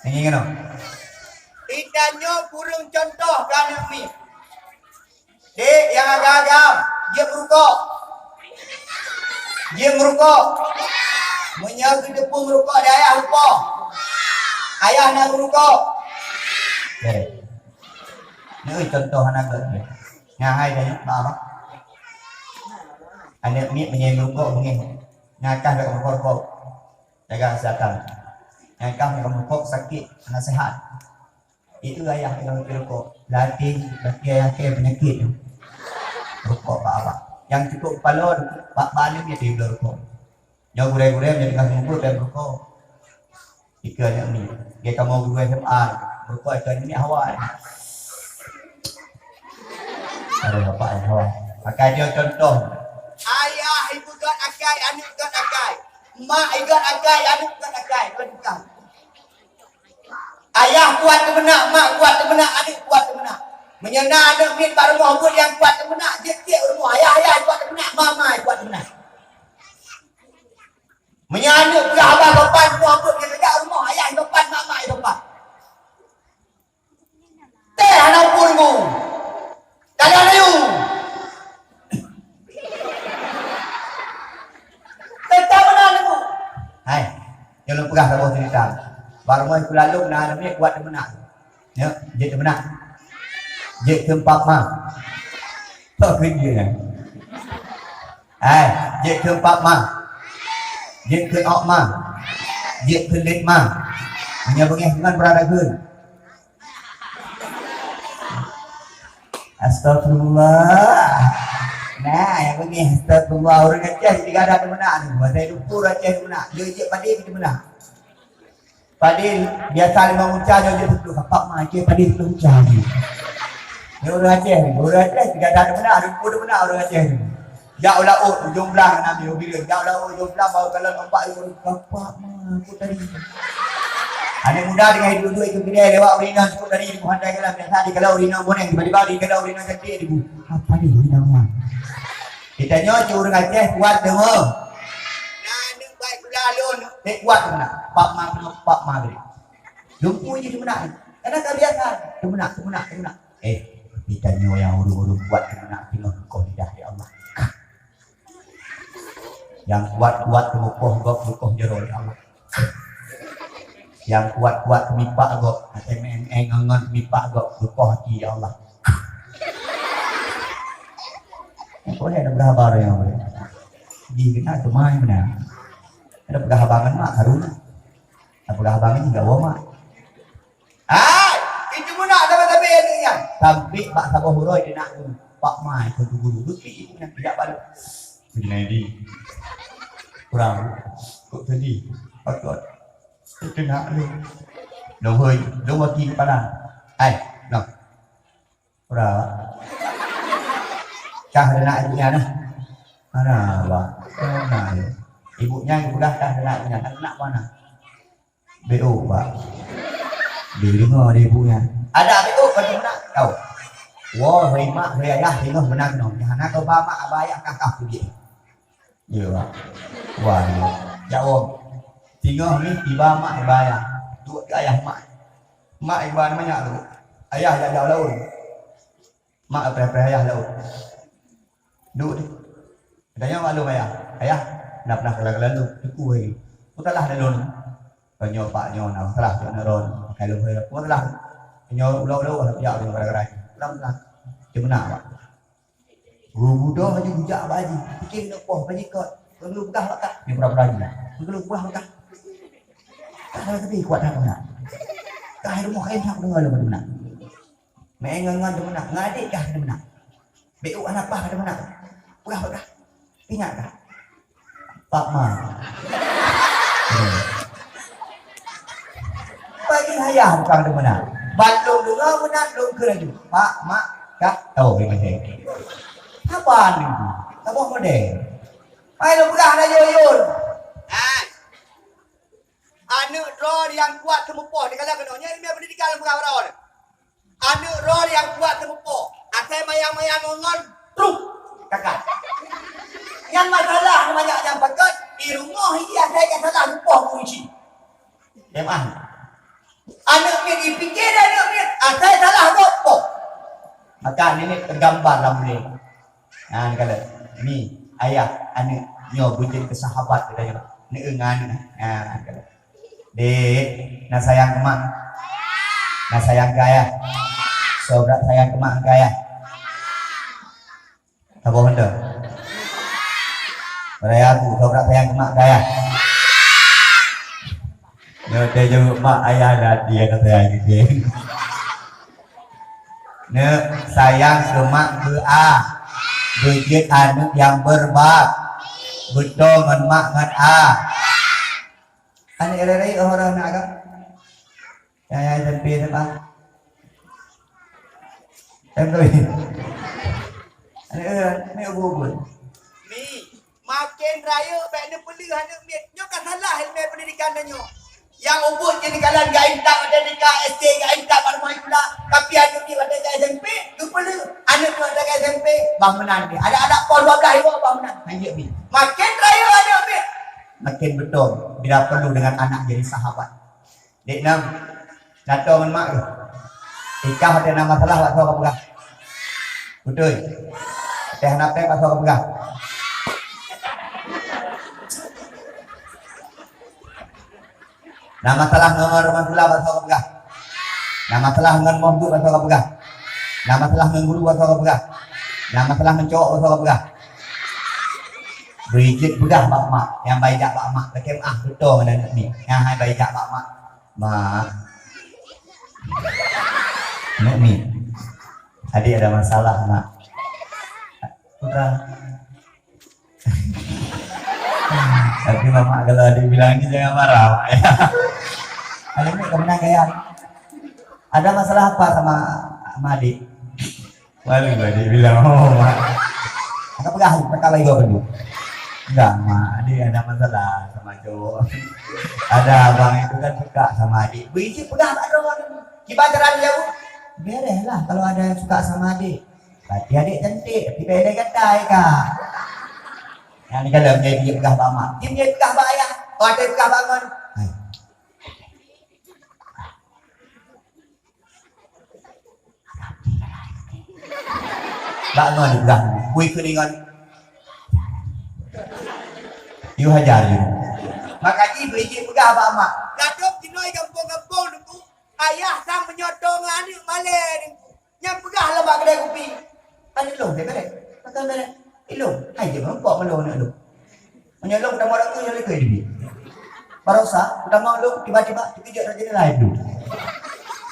Nyanyi keunoe. Kita nyoe kureueng contoh keu aneuk miet. Dek, nyang agam-agam, jeuet meurukok. Jeuet meurukok. Meunyoe geuteupeue meurukok di ayah lupo. Ayah na meurukok. Oke. Nyoe contoh aneuk miet. Nyan hai dah nyoe, bah, bah. Aneuk miet meunyoe meurukok beungèh. Nyan kah dak meurukok-rukok. Jaga kesehatan. Nyan kah meurukok sakét, hana sehat. Itu ayah kena mikir rukok. Latih, latih ayah ke penyakit tu. Rukok bak abang. Yang cukup kepala tu, bak balik dia tiba rukok. Nyoe gurèe-gurèe meunyoe tengah seumeubeuet, pen rukok. Ika nyak ni. Dia kamu guru S M A. Rukok ika ni hawa. Ada bapak yang hawa. Pakai dia contoh. Ayah ibu gèt akai, aneuk gèt akai. Mak ibu gèt akai, aneuk gèt akai. Bukan, bukan. Ayah kuat teumeunak, mak kuat teumeunak, aneuk kuat teumeunak. Meunyoe na aneuk miet bak rumoh buet nyang kuat teumeunak, jeuet cit u rumoh ayah, ayah kuat teumeunak, mama kuat teumeunak. Meunyoe aneuk peugah haba sopan rumoh buet nyang teuga u rumoh ayah sopan, mama sopan. Teh hana ukur mu. Kadang ayu. Teuka meunan ilmu. Hai, nyang lôn peugah saboh cerita. Bak rumoh Teungku Lalong na aneuk miet kuat teumeunak. Ya, jeuet teumeunak. Jeuet keu empat ma. Toh keu dia. Hai, jeuet keu empat ma. Jeuet keu ok ma. Jeuet keu lét ma. Meunyoe beungèh deungon beurata kheun. Astagfirullah. Nah, nyang beungèh astagfirullah. Ureueng Aceh tiga ada teumeunak ni. Bahasa lumpur Aceh teumeunak. Jeuet-jeuet padé teumeunak. Padé biasa limong uca, nyoe jeuet siplôh. Bapak ma, ikei padé siplôh uca jih. Nyoe ureueng Aceh ni, ureueng Aceh tiga dah beuna, ada pun beuna ureueng Aceh ni. Jak u laôt, ujong blang na mi, u Bireuen. Jak u laôt, ujong blang, baru kalon ombak, bapak ma, aku tadi. Aneuk muda teungoh duek-duek ikeu keudè, lewat ureueng inong cukup tadi, di Muhan Dai Galang, biasa di kalau ureueng inong boneng, tiba-tiba di kalau ureueng inong cantik, di bu. Apa ni ureueng inong ma? Geutanyoe cit ureueng Aceh kuat deungoe. Na aneuk baik gula lôn, eh, kuat deungoe. Pak ma, pak ma geude. Lumpu jih deungoe. Karena ka biasa. Deungoe, deungoe, deungoe. Eh, geutanyoe nyang ureueng-ureueng kuat deungoe, teungoh leukoh lidah, ya Allah. Nyang kuat-kuat teumeupoh gob leukoh jaroe, ya Allah. Nyang kuat-kuat teumipak gob, até meueng-eng ngon teumipak gob, leukoh até, ya Allah. Kok ada peugah haba nyang boleh? Di kena kemai beuna. Ada peugah haba ngon mak karu. Ada peugah haba ngon juga wa mak. Hai, itu meunak sabe-sabe aneuk nyan. Sampai bak saboh uroe dia nak guru. Pak mai pun guru. Bukti itu nak tidak balu. Jadi, kurang. Kok sedih? Pakot. Itu nak lu. Dong hoi, dong waki kepala. Hai, dong. Ura. Kah ada nak ibu nyan nah. Mana, Abah? Mana, ya? Ibu nyan peugah kah ada nak ibu nyan. Nak mana? B O, Pak. Di lima ribu nyan. Ada B O, kau nak tahu? Wah, hoi mak, hoi ayah, tengok benar kena. Hana kau ba mak, ba ayah, kah, kah, pergi. Iya, Pak. Wah, iya. Jak wong. Singoh ni tiba mak iba ayah. Duek keu ayah mak. Mak iba manyak tu. Ayah jak-jak laôt. Mak preh-preh ayah laôt. Duek ni. Tanya mak lôn ayah. Ayah, na pernah kala-kala lôn. Teungku hai. Putalah dah lôn. Tanyoe pak nyoe na masalah tu na ron. Pakai lôn hai. Putalah. Tanyoe ulau-ulau dah pijak tu gara-gara. Ulang-ulang. Cuma nak, Pak. Geubudoh laju geujak bak haji. Pike keuneuk poh, bak haji kot. Keuneuk peugah bak kah. Nyoe pura-pura haji lah. Keuneuk peugah bak kah. Kah tapi kuat that meunan. Kah hai rumoh kain that deungoe lom meunan. Meu'en ngon-ngon deungon. Ngon adék kah deungon. Beu aneuk pah deungon. Peugah bak kah. Ingat kah? Pak ma. Bagi ayah tukang tu meunan. Ban lôn deungoe meunan lôn kheun laju. Pak, mak, kah, tau lima sen. Saban laju. Saboh model. Hai lôn peugah na yôn-yôn. Hai. Aneuk droe nyang kuat teumeupoh, di kala keunoe nyan ilmu pendidikan lôn peugah droe. Aneuk droe nyang kuat teumeupoh, asai mayang-mayang ngon-ngon, truk, kakak. Nyan masalah banyak nyang pakat, di rumoh iya asai ka salah mupoh kunci. Memang. Aneuk miet dipikir aneuk miet, asai salah gob poh. Maka nenek tergambar lam ulèe. Ha, ni kala. Ni, ayah, aneuk, nyoe beujeuet keu sahabat geutanyoe. Neuk ngon aneuk. Ha, ni kala. Dek, na sayang keu mak? Na sayang keu ayah? Sobrat sayang keu mak keu ayah? Saboh mantong. Raya aku, sobrat sayang keu mak keu ayah? Nyoe teuh jaweueb mak ayah dah dia kata ayah gitu. Neuk sayang keu mak keu ah. Beujeuet aneuk nyang berbak. Beutôi ngon mak ngon ah. Aneuk rayeuk-rayeuk oh roh na agam. Nyang, nyang S M P S M A. Nyang kawin. Aneuk, aneuk ubit-ubit. Mi, maken rayeuk bèk neupeuleueh aneuk miet. Nyoe ka salah ilmu pendidikan tanyoe. Nyang ubit jeuet neukalon geuintat watèe ka S D, geuintat bak rumoh sikula. Tapi aneuk miet watèe ka S M P, geupeuleueh. Aneuk miet watèe ka S M P, bah meunan dia. Adak-adak poh dua blah iwoe bah meunan. Lanjut mi. Maken rayeuk aneuk miet, maken beutôi bila perlu dengan anak jadi sahabat. Dek nam, na toe ngon mak keuh? Ikah watèe na masalah bak soe kapeugah? Beutôi. Watèe hana pèng bak soe kapeugah? Na masalah ngon Roman Sula bak soe kapeugah? Na masalah ngon Moh Gut bak soe kapeugah? Na masalah ngon guru bak soe kapeugah? Na masalah ngon cowok bak soe kapeugah? Beujeuet peugah bak mak, nyang bai jak bak mak, lakèe meu'ah beutôi ngon aneuk miet. Nyang hai bai jak bak mak. Mak. Aneuk miet. Adik ada masalah, Mak. Putra. Tapi mamak kalau adik bilang ni jangan marah, Mak, ya. Kalau ni kau menang gaya. Ada masalah apa sama, sama adik? Malu adik bilang, oh, mak. Angkat pegang, angkat lagi dua benda. Enggak, mak. Adik ada masalah sama cowok. Ada abang itu kan suka sama adik. Beri cik pegang tak ada orang. Kiban cara dia jawab. Beres lah kalau ada yang suka sama adik. Berarti adik cantik, tapi beda gata ya kak. Yang ni kalau dia, dia pegang bak mak. Dia, dia pegang bak ayah. Oh, ada pegang bak ngon. Hai. Bak ngon dipeugah. Bui keuningan. You hajar you. Maka ji beri ji peugah bak mak. Gadôh jinoe gampông-gampông Teungku. Ayah sang meunyoe tô ngon aneuk malée Teungku. Nyang peugah lam bak keudè kupi. Aneuk lôn deh beret. Maka beret. Ilôn. Hai je meureumpok meulôn aneuk lôn. Meunyoe lôn tamong lagu nyang lagèe nyan. Barosa, utamong lôn tiba-tiba teukejut rot jendela itu.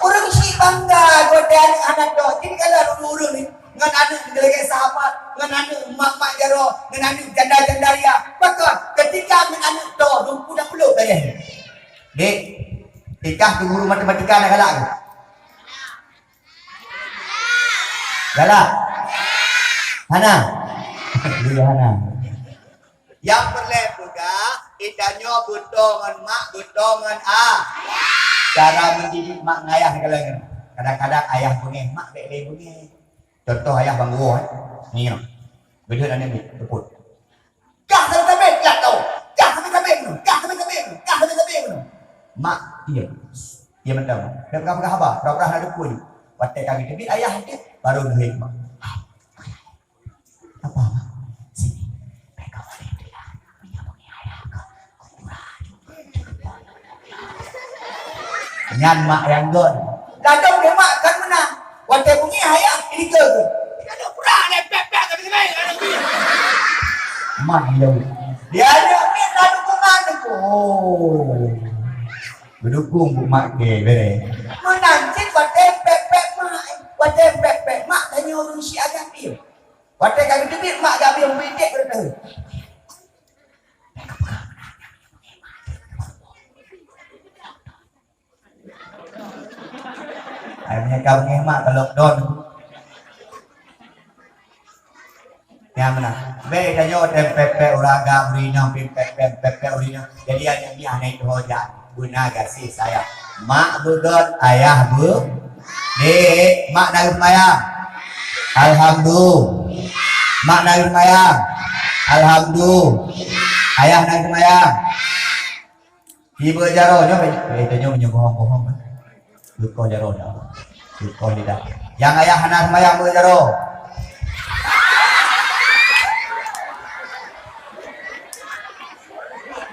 Ureueng syiek bangga geutanyoe aneuk hana tô. Jadi kalau ureueng-ureueng ni ngon aneuk lagèe sahabat, ngon aneuk mak-mak jaroe, ngon aneuk janda-janda ria, pakon ketika ngon aneuk tô, dumpu dah puluh bareh. Dek, tikah keu guru matematika na galak ke? Galak? Hana? Iya, hana. Nyang peureulèe peugah, geutanyoe beutôi ngon mak, beutôi ngon a. Cara mendidik mak ngon ayah kalau nyoe. Kadang-kadang ayah beungèh, mak bèk lé beungèh. Contoh ayah bang guru, eh. Ni, noh. Beudeuh aneuk ni, teupot. Kah sabe-sabe, kah kau. Kah sabe-sabe, noh. Kah sabe-sabe, noh. Kah sabe-sabe, noh. Mak, iya. Iya, mantap. Dah peugah-peugah haba, peurah-peurah na dukun. Watèe ka geuteubiet ayah, baru neuhôi mak. Apa, Mak? Sini. Bèk kamoe lé teulah. Meunyoe beungèh ayah ka, kukurah. Nyan mak nyang göt. Ladôm lé mak kan meunan. Watèe beungèh ayah, ilikeue. Ilikeue kurah lé pèk-pèk ka meuseumai. Mak jauh. Dia ada minta dukungan tu. Oh. Beudukong buet mak kèe, bèrèh. Meunan cit watèe pèk-pèk mak, watèe pèk-pèk mak tanyoe ureueng syiek agam pih. Watèe ka geuteubiet mak geubi beuiték beureuteuh. Ai meunyoe ka beungèh mak ka lockdown. Nyang meunan. Bèk tanyoe tem pèk-pèk ureueng agam ureueng inong, pèk-pèk, pèk-pèk ureueng inong. Jadi aneuk miet hana jiteuho jak beuna gaséh sayang. Mak beugöt, ayah beu-, dek, mak na geuseumayang. Alhamdulillah. Mak na geuseumayang. Alhamdulillah. Ayah na geuseumayang. Ibu jaroe nyoe, eh, tanyoe meunyoe bohong-bohong, eh. Leukoh jaroe dah. Leukoh lidah. Nyang ayah hana seumayang beu jaroe.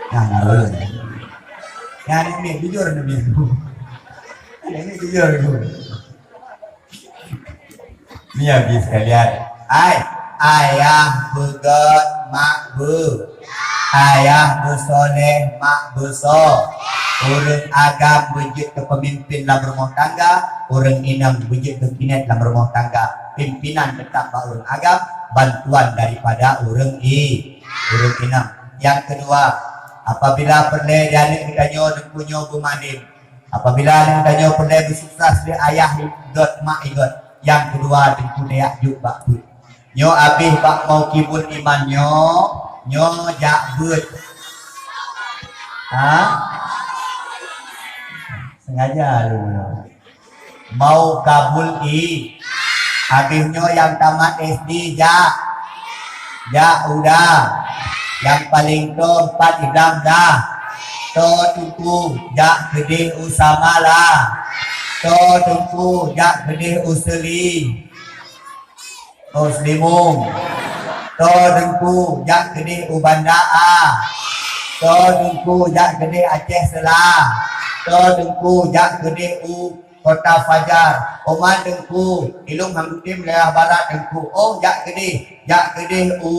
Nah, nah, nah. Nyang ni jujur ni. Ini jujur tu. Ni habis sekalian. Ai, ayah beugöt, mak beu. Ayah beusoleh, mak beuso. Ureueng agam beujeuet keu peumimpin lam rumoh tangga, ureueng inong beujeuet keu kinét lam rumoh tangga. Pimpinan teutap bak ureueng agam, bantuan daripada ureueng i-, ureueng inong. Nyang keudua, apabila peureulèe di aneuk geutanyoe teungku nyoe beumadem, apabila aneuk tanyoe peureulèe beusukses lé ayah göt, mak göt, nyang keudua teungku tajak jok bak peuet. Nyoe abéh bak Mauqibul Iman nyoe, nyoe jak beuet. Ha? Sengaja lôn. Mauqibul I-, abéh nyoe nyang tamat S D jak. Jak u da. Nyang paleng tô pat idang dah. Tô teungku jak keudeh u Samala. Tô teungku jak keudeh u Seuli. Tô Seulimong. Tô teungku jak keudeh u Banda A. Tô teungku jak keudeh Aceh Seula. Tô teungku jak keudeh u Kota Fajar, oman teungku, ilong hang kutem leubeh barat teungku. Oh, jak keudeh, jak keudeh u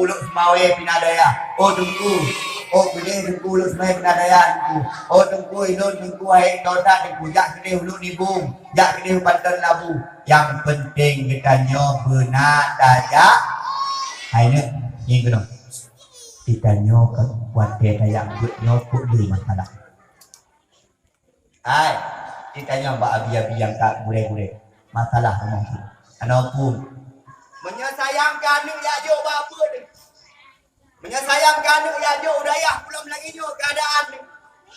Lhokseumawe Pina Daya. Oh, teungku, oh, keudeh teungku Lhokseumawe Pina Daya teungku. Oh, teungku, ilong teungku hai Toda teungku, jak keudeh u Lhokseumawe, jak keudeh u Panton Labu. Nyang penting geutanyoe beuna tajak. Hai nyoe, ngieng keunoe. Geutanyoe ka kuat tajak buet nyoe kok le masalah. Hai, ditanyong bak abi-abi nyang ka gurée-gurée. Masalah rumoh tu. Hana peue. Meunyoe sayang keu aneuk, jak jok bak apeue deh. Meunyoe sayang keu aneuk, jak jok u dayah, peulom lagée nyoe keuadaan deh.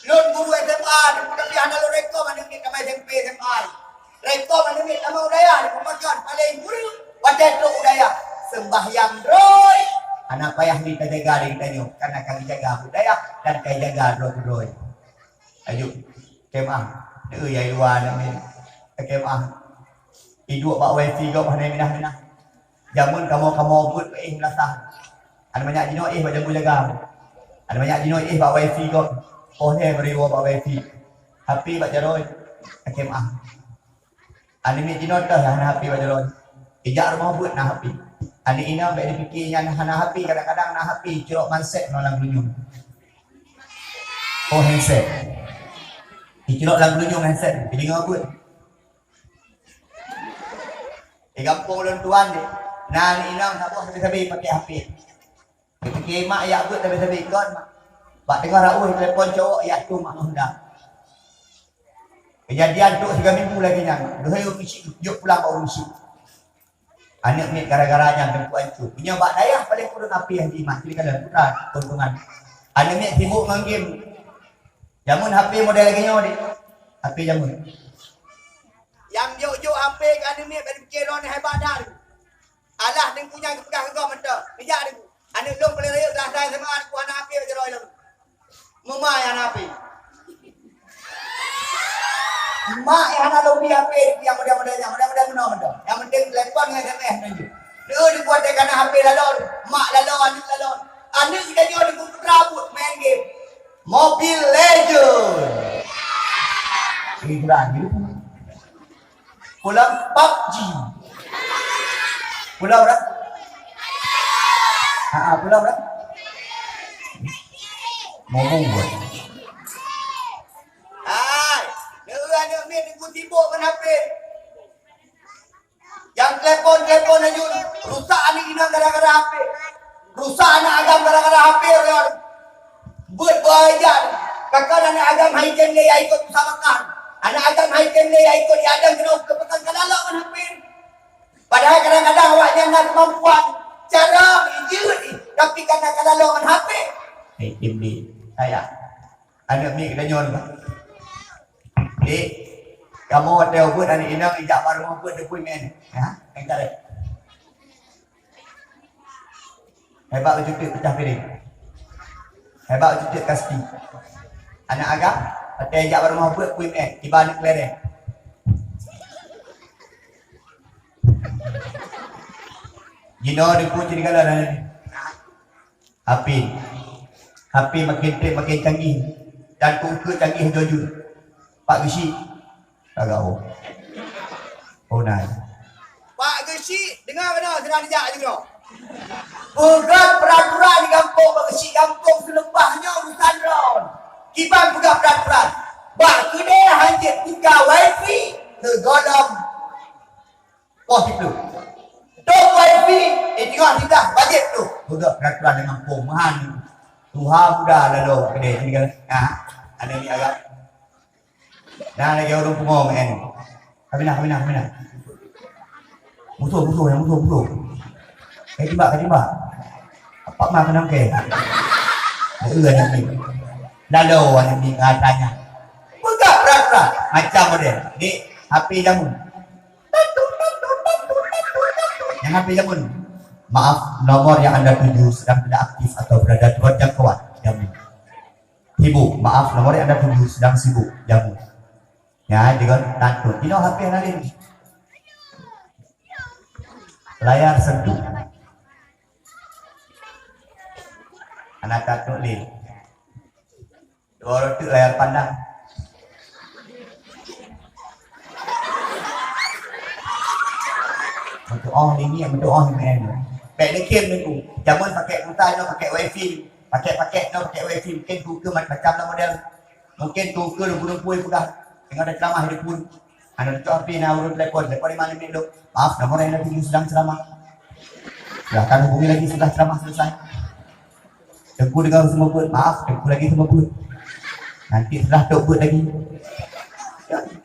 Lôn guru S M A deh, tapi hana lôn rekom aneuk miet tamah S M P, S M A. Rekom aneuk miet tamah u dayah deh, peumakan paleng guru. Watée trok u dayah, seumbahyang droe. Hana payah lé tajaga diri tanyoe, karena ka geujaga budaya dan ka geujaga droe-droe. Ayo, kemah. Neu ya luwa na min. Kemah. Iduek bak wifi gob hana minah-minah. Jameun kamoe-kamoe buet éh meulasah. Aneuk manyak jinoe éh bak jambu jaga. Aneuk manyak jinoe éh bak wifi gob. Poh lhèe beriwoe bak wifi. H P bak jaroe. Kemah. Aneuk miet jinoe toh hana H P bak jaroe. Ijak rumoh beuet na H P. Aneuk inong bèk dipike nyan hana H P, kadang-kadang na H P, cirok manset ngon lam geulinyueng. Oh, handset. Icirok lam geulinyueng handset, dideungoe beuet. Di gampông ulôn tuan deh, na aneuk inong saboh sabe-sabe pake H P. Geupike mak jak beuet sabe-sabe ikot mak. Bak teungoh raweuh telepon cowok jak tueng mak Honda. Keujadian trok siga minggu lagèe nyan. Lheueh ureueng syiek jok pulang bak ureueng syiek. Aneuk miet gara-gara nyan teungku ancô. Meunyoe bak dayah paléng kureueng H P nyang jimat, jadi kalon putra keuntungan. Aneuk miet sibuk ngon game. Jameun H P model lagèe nyoe deh. H P jameun. Nyang jok-jok H P keu aneuk miet bak dipike droeneuh hebat that. Alah teungku nyan geupeugah keu gob mantong. Neujak teungku. Aneuk lôn paléng rayeuk glah dai S M A, teungku hana H P bak jaroe lôn. Meumak nyang hana H P. Mak nyang hana lôn bi H P, nyang model-model nyan, model-model meunoe mantong. Nyang penting telepon ngon S M S nyan jeuet. Lheueh dibuat watèe ka na H P lalon, mak lalon, aneuk lalon. Aneuk geutanyoe teungku putra buet main game. Mobile Legend. Hiburan gitu. Pulang PUBG. Pulang dah? Ha, ha, pulang dah? Ngomong buat. Hai, neu aneuk miet teungku sibuk ngon H P. Nyang telepon-telepon laju, rusak aneuk inong gara-gara H P. Rusak aneuk agam gara-gara H P, ya. Buet buaya. Kakon aneuk agam hai tem lé ya ikot musabaqah. Aneuk agam hai tem lé ya ikot ya dan kena ke petang kalalok ngon H P. Padahal kadang-kadang awak nyan na kemampuan cara jeuet, tapi karena kalalok ngon H P. Hai tem lé. Saya. Aneuk miet geutanyoe nyoe. Dek, kamoe watèe ubeuet aneuk inong ijak bak rumoh beuet deupui meu'en. Ha? Nyang carek. Hebat ucuteuk pecah piring. Hebat ucuteuk kasti. Aneuk agam, watèe ijak bak rumoh beuet pui meu'en, kiban aneuk kelereng. Jinoe deupui cit dikalon aneuk. H P. H P makin treb makin canggih dan keu-keu canggih jujur. Pak Geuchik. Agak oh. Oh nai. Pak Geuchik, dengar keunoe, sedang dijak laju keunoe. Peugah peraturan di gampông Pak Geuchik, gampông Seuleubah nyoe urusan droen. Kiban peugah peraturan. Bak keudè hanjeuet buka wifi keu gohlom. Poh siplôh. Dong wifi, eh, teungoh titah bajet tu. Beugöt peraturan lam gampông, meuhan. Tuha muda lalu kedai sini kan. Nah, ada ni agak. Nah, lagi orang pungo main. Kaminah, kaminah, kaminah. Musuh, musuh, yang musuh, musuh. Kaji bak, kaji bak. Apa mah kenang ke? Ada ni. Lalu ada ni katanya. Buka peraturan macam model. Ni H P jamu. Yang H P jamu. Maaf, nomor yang Anda tuju sedang tidak aktif atau berada di luar jangkauan. Jamu. Sibuk. Maaf, nomor yang Anda tuju sedang sibuk. Jamu. Ya, dengan tantun. Inoe H P yang lain. Layar sentuh. Anak tantun ni. Dua roti layar pandang. Untuk oh ni ni, untuk oh ni. Baik ni kem ni ku. Jaman pakai kuota, pakai wifi, pakai paket, pakai wifi. Mungkin ku ke macam-macam lah model. Mungkin tu ke lumpur-lumpur peugah tengah ada ceramah di pun. Aneuk cucoe H P na ureueng telepon, telepon di mana ni dok? Maaf, nomor yang ada tuju sedang ceramah. Silahkan hubungi lagi setelah ceramah selesai. Teungku dengar semua buat, maaf, teungku lagi semua buat. Nanti setelah tok buat lagi.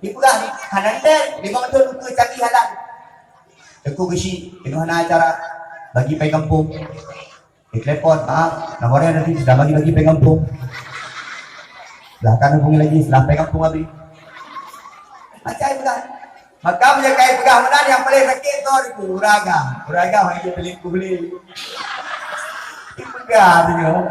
Dipeugah, hana ndai, limong thon ukeue canggih alat. Teungku Geuchik, teungoh na acara bagi pai gampông. Ditelepon, "Maaf, nomor nyan tadi sudah bagi-bagi pai gampông. Silahkan hubungi lagi setelah pai gampông habis." Macam itulah. Maka meunyoe ka ipeugah meunan, nyang paleng sakét tu ureueng agam. Ureueng agam hana jeuet selingkuh lé. Ipeugah tu nyoe.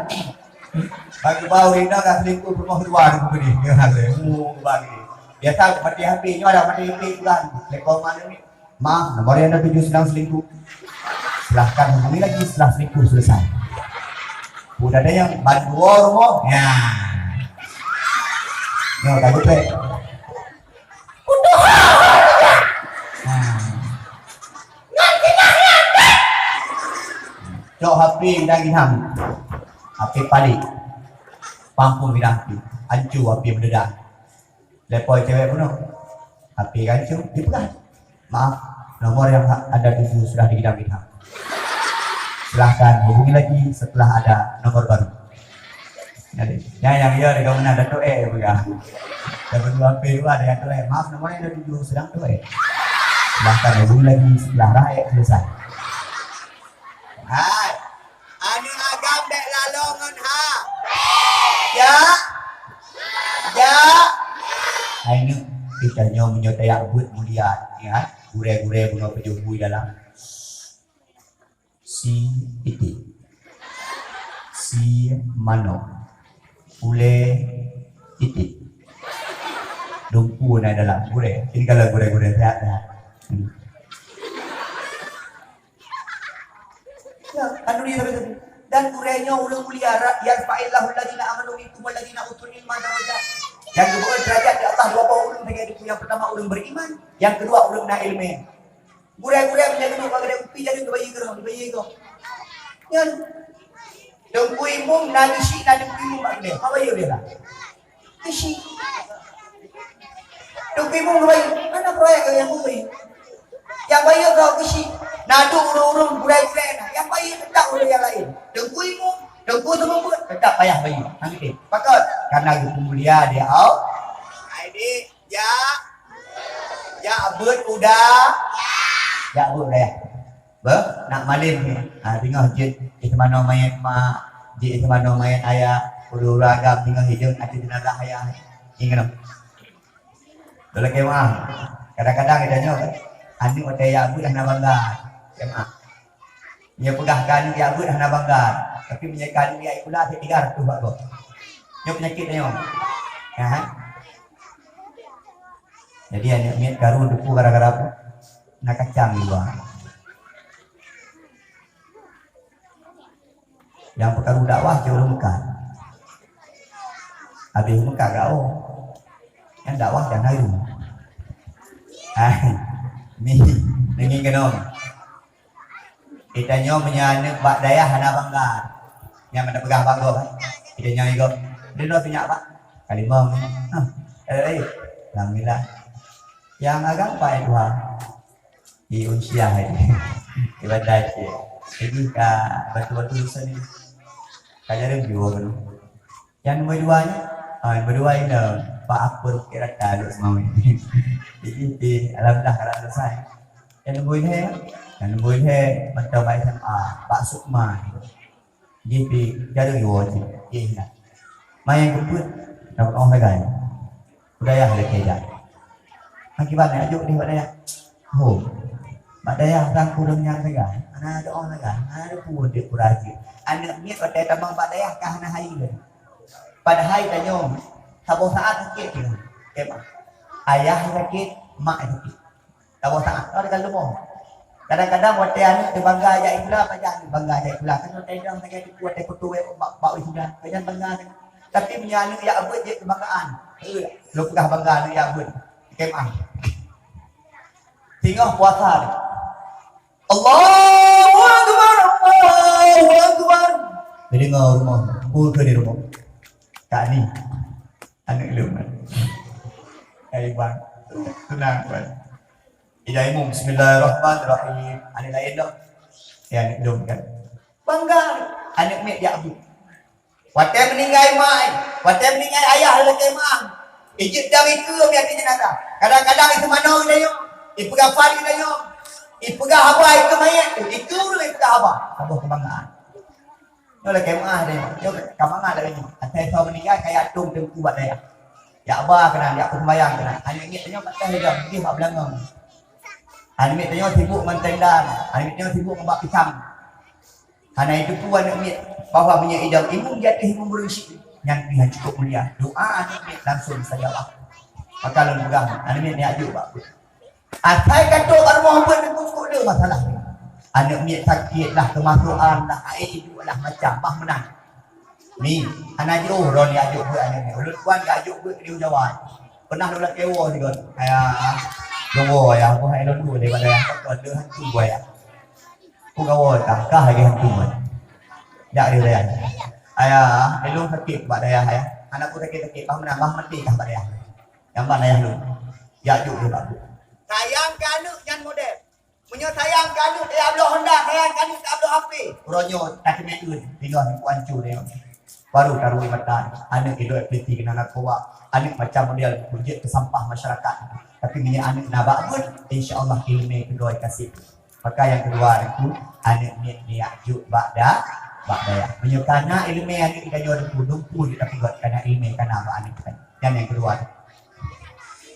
Bagi bau rinda ka selingkuh peurumoh dua ni bubini. Nyoe hal ni. Mu bagi. Biasa mati habis, nyoe ada mati habis bulan. Lekor mana ni? "Maaf, nomor yang anda tuju sedang selingkuh. Silahkan hubungi lagi setelah selingkuh selesai." Udah ada yang bantu rumoh. Ya. Nyoe ka geutrek. Nah. Cok H P bidang inang. H P palék. Pampung bidang api. Ancu api meuledak. Leupah cewek bunoe. H P ka ancu, dipeugah. "Maaf, nomor yang ha-, anda tuju sudah digidak-gidak. Silahkan hubungi lagi setelah ada nomor baru." Jadi, nyang, nyang ya, dia meunan Dato' eh, peugah. Dah berdua P dua, ada Dato' eh. "Maaf, nomor yang anda tuju sedang Dato' eh. Silahkan hubungi lagi setelah rakyat selesai." Hai, aneuk agam bèk lalo ngon ha. Ya. Ya. Hai neuk, kita nyoe meunyoe tajak beuet mulia, ya. Gurèe-gurèe bunoe pajoh bui dalam. Si iték. Si manok. Ulèe iték. Dumpeue na dalam gurèe. Ini kalau gurèe-gurèe sehat-sehat. Hmm. Ya, kan dunia sampai tadi. Dan gurèe nyoe ureueng mulia, ra-, "Yarfa'illahu alladhina amanu minkum walladhina utul ilma darajat." Nyang geubeuet derajat di Allah dua boh ureueng lagèe itu. Nyang pertama ureueng beriman, nyang kedua ureueng na ilmu. Gurèe-gurèe meunyoe geudong bak keudè kupi, jadi geubayeue keureuh, geubayeue gob. Nyan. Teungku Imum na geuchik, na Teungku Imum bak keudè. Apa bayeue dia lah? Geuchik. Teungku Imum geubayeue, hana proyek nyang geubayeue. Nyang bayeue gob geuchik. Na duek ureueng-ureueng gurèe-gurèe na. Nyang bayeue teutap ureueng nyang laén. Teungku Imum, Teungku Seumeubeuet, teutap payah bayeue. Nyan geutem. Pakon? Karena geupeumulia di Allah. Hai dik, jak. Jak beuet u da-, jak beuet u dayah. Beuh, nak malém ni. Ha, teungoh jeuet iseumanoe manyèt mak, jeuet iseumanoe manyèt ayah, ureueng-ureueng agam teungoh hijeuen ateueh jeunazah ayah. Ingat. Tolong kemah. Kadang-kadang kita nyoe kan, aneuk watèe jak beuet hana bangga. Kemah. Nyoe peugah ka aneuk jak beuet hana bangga, tapi meunyoe ka aneuk jak sikula, tiga ratus bak gob. Nyoe peunyakét tanyoe. Ya, ha? Jadi aneuk miet karu teupeu gara-gara apa? Na kacang di luwa. Nyang peukaru dakwah cit ureueng Mekah. Habéh Mekah gaoh. Nyang dakwah dan haru. Hai, ni, ni ngieng keunoe. Geutanyoe meunyoe aneuk bak dayah hana bangga. Nyang mana peugah bak gob, eh? Geutanyoe igob. Dia dah seunyak bak kalimong. Hah. Eh, eh. Alhamdulillah. Nyang agam pai Tuhan. Di Unsyah, eh. Di Banda Aceh. Jadi ka bantu-bantu dosen ni. Ka jarang jua kan. Nyang nombor dua nyan, ah, nombor dua nyan, Pak Akbar Bukit Rata, Lhokseumawe. Jadi, di, alhamdulillah, ka selesai. Nyang nombor lhèe, nyang nombor lhèe, mantong bak S M A, Pak Sukma. Jadi, di, jaroe iwoe cit, di, nah. Main keupeue, dapat orang sagai. Budaya ada kejak. Akibat ni, ajuk di budaya. Ho. Bak dayah sang kureueng nyan sagai. Hana ada orang sagai. Hana ada pun dia pura aja. Aneuk miet watèe tamong bak dayah ka hana hai lé. Padahai tanyoe, saboh saat sakét tu. Kemah. Ayah sakét, mak sakét. Saboh saat. Ada kan lumoh. Kadang-kadang watèe aneuk teubangga jak sikula, pajan bangga jak sikula. Kan watèe dong sagai tu, watèe kutu bak, bak wisuda. Pajan bangga. Tapi meunyoe aneuk jak beuet jeuet keubanggaan. Eh, lôn peugah bangga aneuk jak beuet. Kemah. Singoh puasa ni. Allahu Akbar, Allahu Akbar. Jadi ngau rumoh, bu ke di rumoh. Kak ni. Aneuk lôn. Hai bang. Tenang bang. Ida imum, bismillahirrahmanirrahim. Aneuk laén dah. Ya, aneuk lôn kan. Bangga. Aneuk miet jak beuet. Watèe meuninggai mak, watèe meuninggai ayah lakèe mak. Ijeuet dam ikeue miet di jenazah. Kadang-kadang iteumanoe geutanyoe, ipeugah fan geutanyoe, ipeugah haba ikeue manyét tu, ikeue ureueng ipeugah haba. Saboh keubanggaan. Nyoe lakée meu'ah deh, nyoe ka mangat lagée nyoe. Asai soe meuninggai, ka jak dong teungku bak dayah. Jak ba keunan, jak peuseumayang keunan. Aneuk miet tanyoe patéh lom, jih bak beulangong. Aneuk miet tanyoe sibuk ngon tenda, aneuk miet tanyoe sibuk ngon bak pisang. Hana jiteupeue aneuk miet bahwa meunyoe idong imeum di ateueh imeum ureueng syiek, nyan pih han cukup mulia. Doa aneuk miet langsung mustajabah. Maka lôn peugah, aneuk miet neujak jok bak beuet. Asai ka trok bak rumoh beuet, nyan cukup le masalah. Aneuk miet sakét lah, keumasoan lah, ae iduek lah, macam bah meunan. Ni, hana jiôh droe neujak jok beuet aneuk miet. Ulôn tuan jak jok beuet di Jawa. Pernah lôn lakée woe sigoe. Ayah, lôn woe ayah, boh hai lôn dua daripada ayah. Pakon le hantu ayah. Peue gawoe tah, kah lagée hantu nyan. Jak di dayah. Ayah, ilôn sakét bak dayah, ayah. Hana peue sakét-sakét, bah meunan, bah maté kah bak dayah. Nyang ban ayah lôn. Jak jok lé bak geuh. Sayang keu aneuk nyan model. Meunyoe sayang keu aneuk, tajak bloe Honda, sayang keu aneuk, tajak bloe H P. Uroe nyoe, takeuneuk eun, tinggai ku ancu nyoe. Baru taruh mata, aneuk idok F P T keunan narkoba, aneuk macam model beujeuet keu sampah masyarakat. Tapi meunyoe aneuk na bak beuet, insya Allah ileumé keudroe kaseb. Maka nyang keudua nyan tu, aneuk miet neujak jok bak da-, bak dayah. Meunyoe kana ileumé aneuk geutanyoe teungku, dumpeue jeuet tapeugöt kana ileumé kana bak aneuk geutanyoe. Nyan nyang keudua.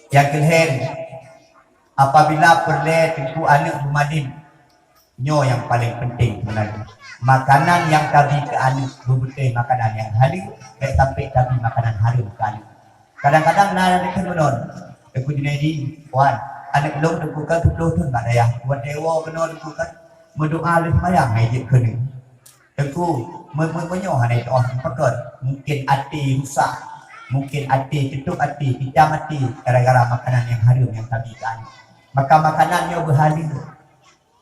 Nyang keulhèe, apabila peureulèe teungku aneuk beumalém, nyoe nyang paleng penting seubeunajih. Makanan nyang tabi keu aneuk, beubeutôi makanan nyang haleue, bèk sampai tabi makanan hareuem keu aneuk. Kadang-kadang na dikheun meunan, "Teungku Junaidi, wan, aneuk lôn teungku ka siplôh thôn bak dayah, watèe woe keunoe teungku ka meudoa lheueh seumayang hai jeuet keuneuk." Teungku, meu-, meu-, meunyoe hana jiteu'oh pakon, mungken até rusak, mungken até teutôp até, pitam até gara-gara makanan nyang hareuem nyang tabi keu aneuk. Maka makanan nyoe beuhaleue.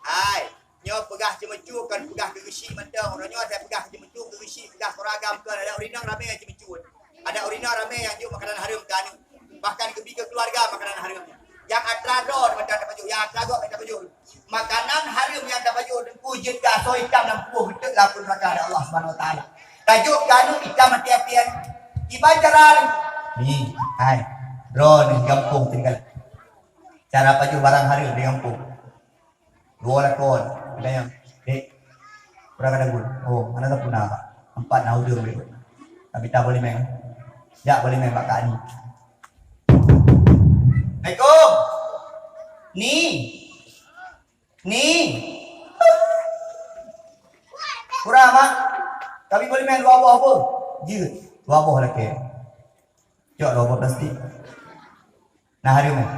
Hai, nyoe peugah ceumeucue kon peugah keu geusyik mantong. Uroe nyoe asai peugah keu ceumeucue keu geusyik, peugah keu ureueng agam kon, adak ureueng inong ramè ceumeucue. Adak ureueng inong ramè nyang jok makanan hareuem keu aneuk. Bahkan geubi keu keuluwarga makanan hareuem. Nyang atra droe mantong tapajoh, nyang atra gob tapajoh. Makanan hareuem nyang tapajoh teungku jeuet keu asoe itam lam kuboh geuteuk lam apui neuraka lé Allah Subhanahu Wa Taala. Tajok keu aneuk itam até-até aneuk. Kiban cara ni. Ni, hai. Droeneuh gampông tinggai. Cara pajoh barang hareuem di gampông. Dua lakon, ada nyang, "Dek, kurang ada gun." "Oh, mana tak pernah, Pak?" "Empat na udeueng berikut." Tapi tak boleh main. Jak boleh main bak Kak Ani. "Assalamualaikum. Ni. Ni. Kurang, Mak. Tapi boleh main dua boh apa?" Jeuet. Dua boh lagi. Cok dua boh plastik. Nah, hareuem, eh?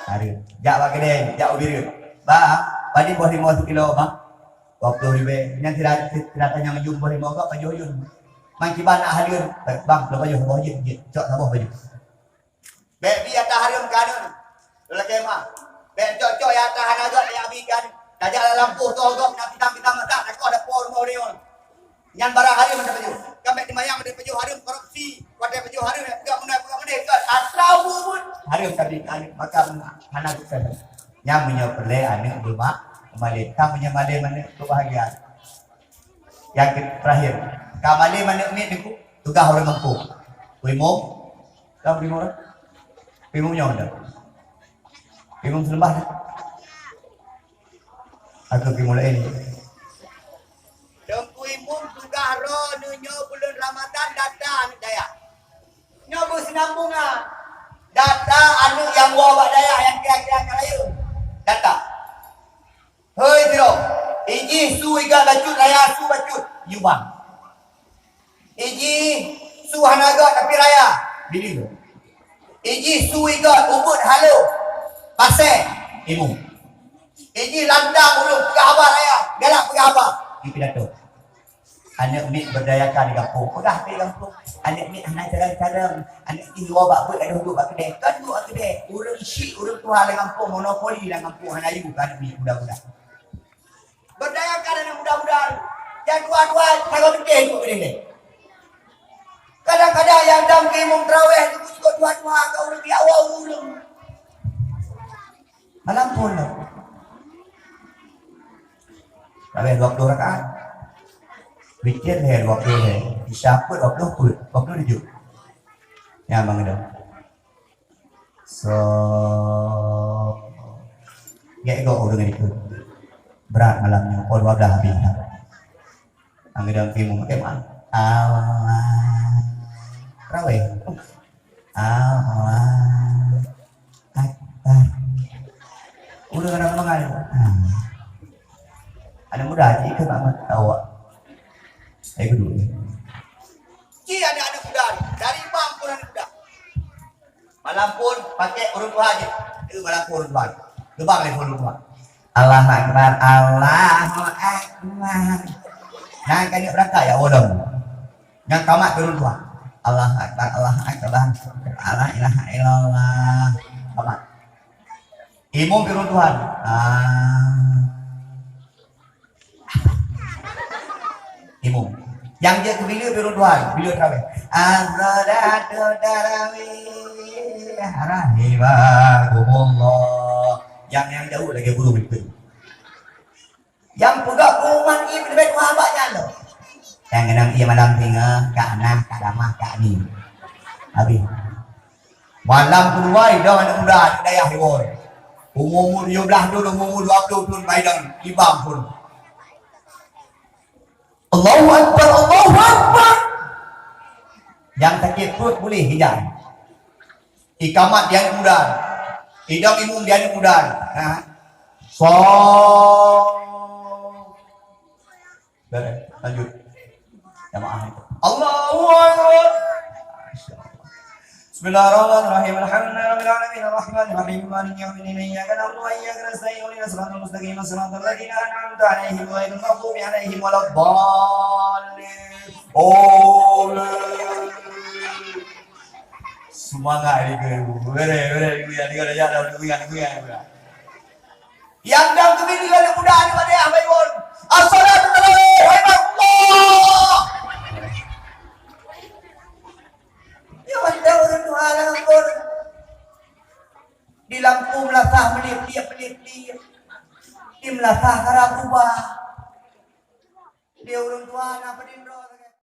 Hareuem. Jak bak keudè, jak u Bireuen. "Bang, padum boh limau sikilo, Bang?" "Dua ploh ribèe." "Nyan sira-, sira tanyong jum boh limau kah pajoh jum." "Man kiban nak hareuem?" "Bang, dua pajoh, saboh jeuet, jeuet. Cok saboh pajoh." Bèk bi atra hareuem keu aneuk. Lôn lakèe meu'ah. Bèk cok-cok nyang atra hana gèt, bèk bi keu aneuk. Tajak lam lampôh tô gob na pisang-pisang masak, takoh dapo rumoh ureueng. Nyan barang hareuem mantong pajoh. Kan bèk seumayang mantong pajoh hareuem korupsi. Watèe pajoh hareuem, peugah meunan, peugah meunan, kan atra buet-buet. Hareuem tapi aneuk makan hana gèt. Nyan meunyoe peureulèe aneuk beumak-, beumalém. Ka meunyoe malém aneuk keubahgiaan. Nyang ke-, terakhir. Ka malém aneuk miet nyoe, tugaih ureueng gampông. Ku Imum. Ka ku Imum. Ku Imum nyoe dah. Ku Imum seuleubah dah. Atau Ku Imum laén. Teungku Imum tugaih droeneuh nyoe buleuen Ramadhan data aneuk dayah. Nyoe beusinambungan. Data aneuk nyang woe bak dayah nyang kira-kira ka rayeuk. Data. Hei sidroe, ijih su iga bacut raya su bacut, yue bang. Ijih su hana gèt tapi raya, bileue. Ijih su iga ubit halo, pasé, Imum. Ijih lantang ureueng peugah haba raya, galak peugah haba, yue pidato. Aneuk miet berdayakan di gampông. Peugah pih gampông. Aneuk miet hana carông-carông. Aneuk jih woe bak beuet, adoh duek bak keudè. Kon duek bak keudè. Ureueng syiek, ureueng tuha lam gampông, monopoli lam gampông hana yue keu aneuk miet muda-muda. Berdayakan aneuk muda-muda. Nyang tuha-tuha sagoe beuteh duek keudè. Kadang-kadang nyang dam keu imum teurawèh, teungku, tuha-tuha ka ureueng, ya Allah, ureueng. Malam pun lah. Habis dua puluh rakaat. Witir lhèe dua puluh lhèe. Isya peuet dua puluh peuet. Dua puluh tujuh. Ya, Bang Adam. So, gek go ureueng itu. Berat malam nyoe, pukul dua belas habis. Anggedang timu makai mana? Allah. Raweh. Allah Akbar. Udah orang mengal. Ah. Anak muda aja ikut amat awak. Saya kedua ni. Ci anak-anak muda ni. Dari bang pun anak muda. Malam pun pakai urun dua aja. Itu malam pun urun dua. Lubang lagi urun dua. Allahu Akbar, Allahu Akbar. Nah, kan dia berakak ya, Allah. Nyang kamat turun Tuhan. Allahu Akbar, Allahu Akbar, Allahu Akbar. La ilaha illallah. Kamat. Imum turun Tuhan. Ah. Imum. Yang dia kebila turun Tuhan. Bila tarawih. As-salatu tarawih. Rahimakumullah. Yang, yang jauh lagi burung itu. Nyang peugah pengumuman ie leubeh tuha bak nyan lom. Nyang keunong ie malam singoh, Kak Nah, Kak Damah, Kak Ni. Habis. Malam keudua idong aneuk muda aneuk dayah iwoe. Umu-umu tujoh blaih thon, umu-umu dua ploh thon, baidong ibang phon. Allahu Akbar, Allahu Akbar. Nyang sakét pruet boleh hijai. Ikamat di aneuk muda. Idong imum di aneuk muda. Ha. So. Beres. Lanjut. Jamaah itu. Allahu Akbar. Bismillahirrahmanirrahim. Alhamdulillahirabbil alamin. Arrahmanirrahim. Maliki yaumiddin. Iyyaka na'budu wa iyyaka nasta'in. Ihdinas siratal mustaqim. Siratal ladzina an'amta 'alaihim ghairil maghdubi 'alaihim waladdallin. Amin. Semangat ni ke ibu. Bere, bere, ibu ya, tiga dah jalan, ibu ya, ibu ya, ibu ya. Yang dang kebini lagi muda ni pada yang baik pun. Assalamualaikum warahmatullahi. Ya, ada orang tua lah, ampun. Di lampu melasah melip-lip, melip-lip. Di melasah karab ubah. Di urun tua na pedin roh.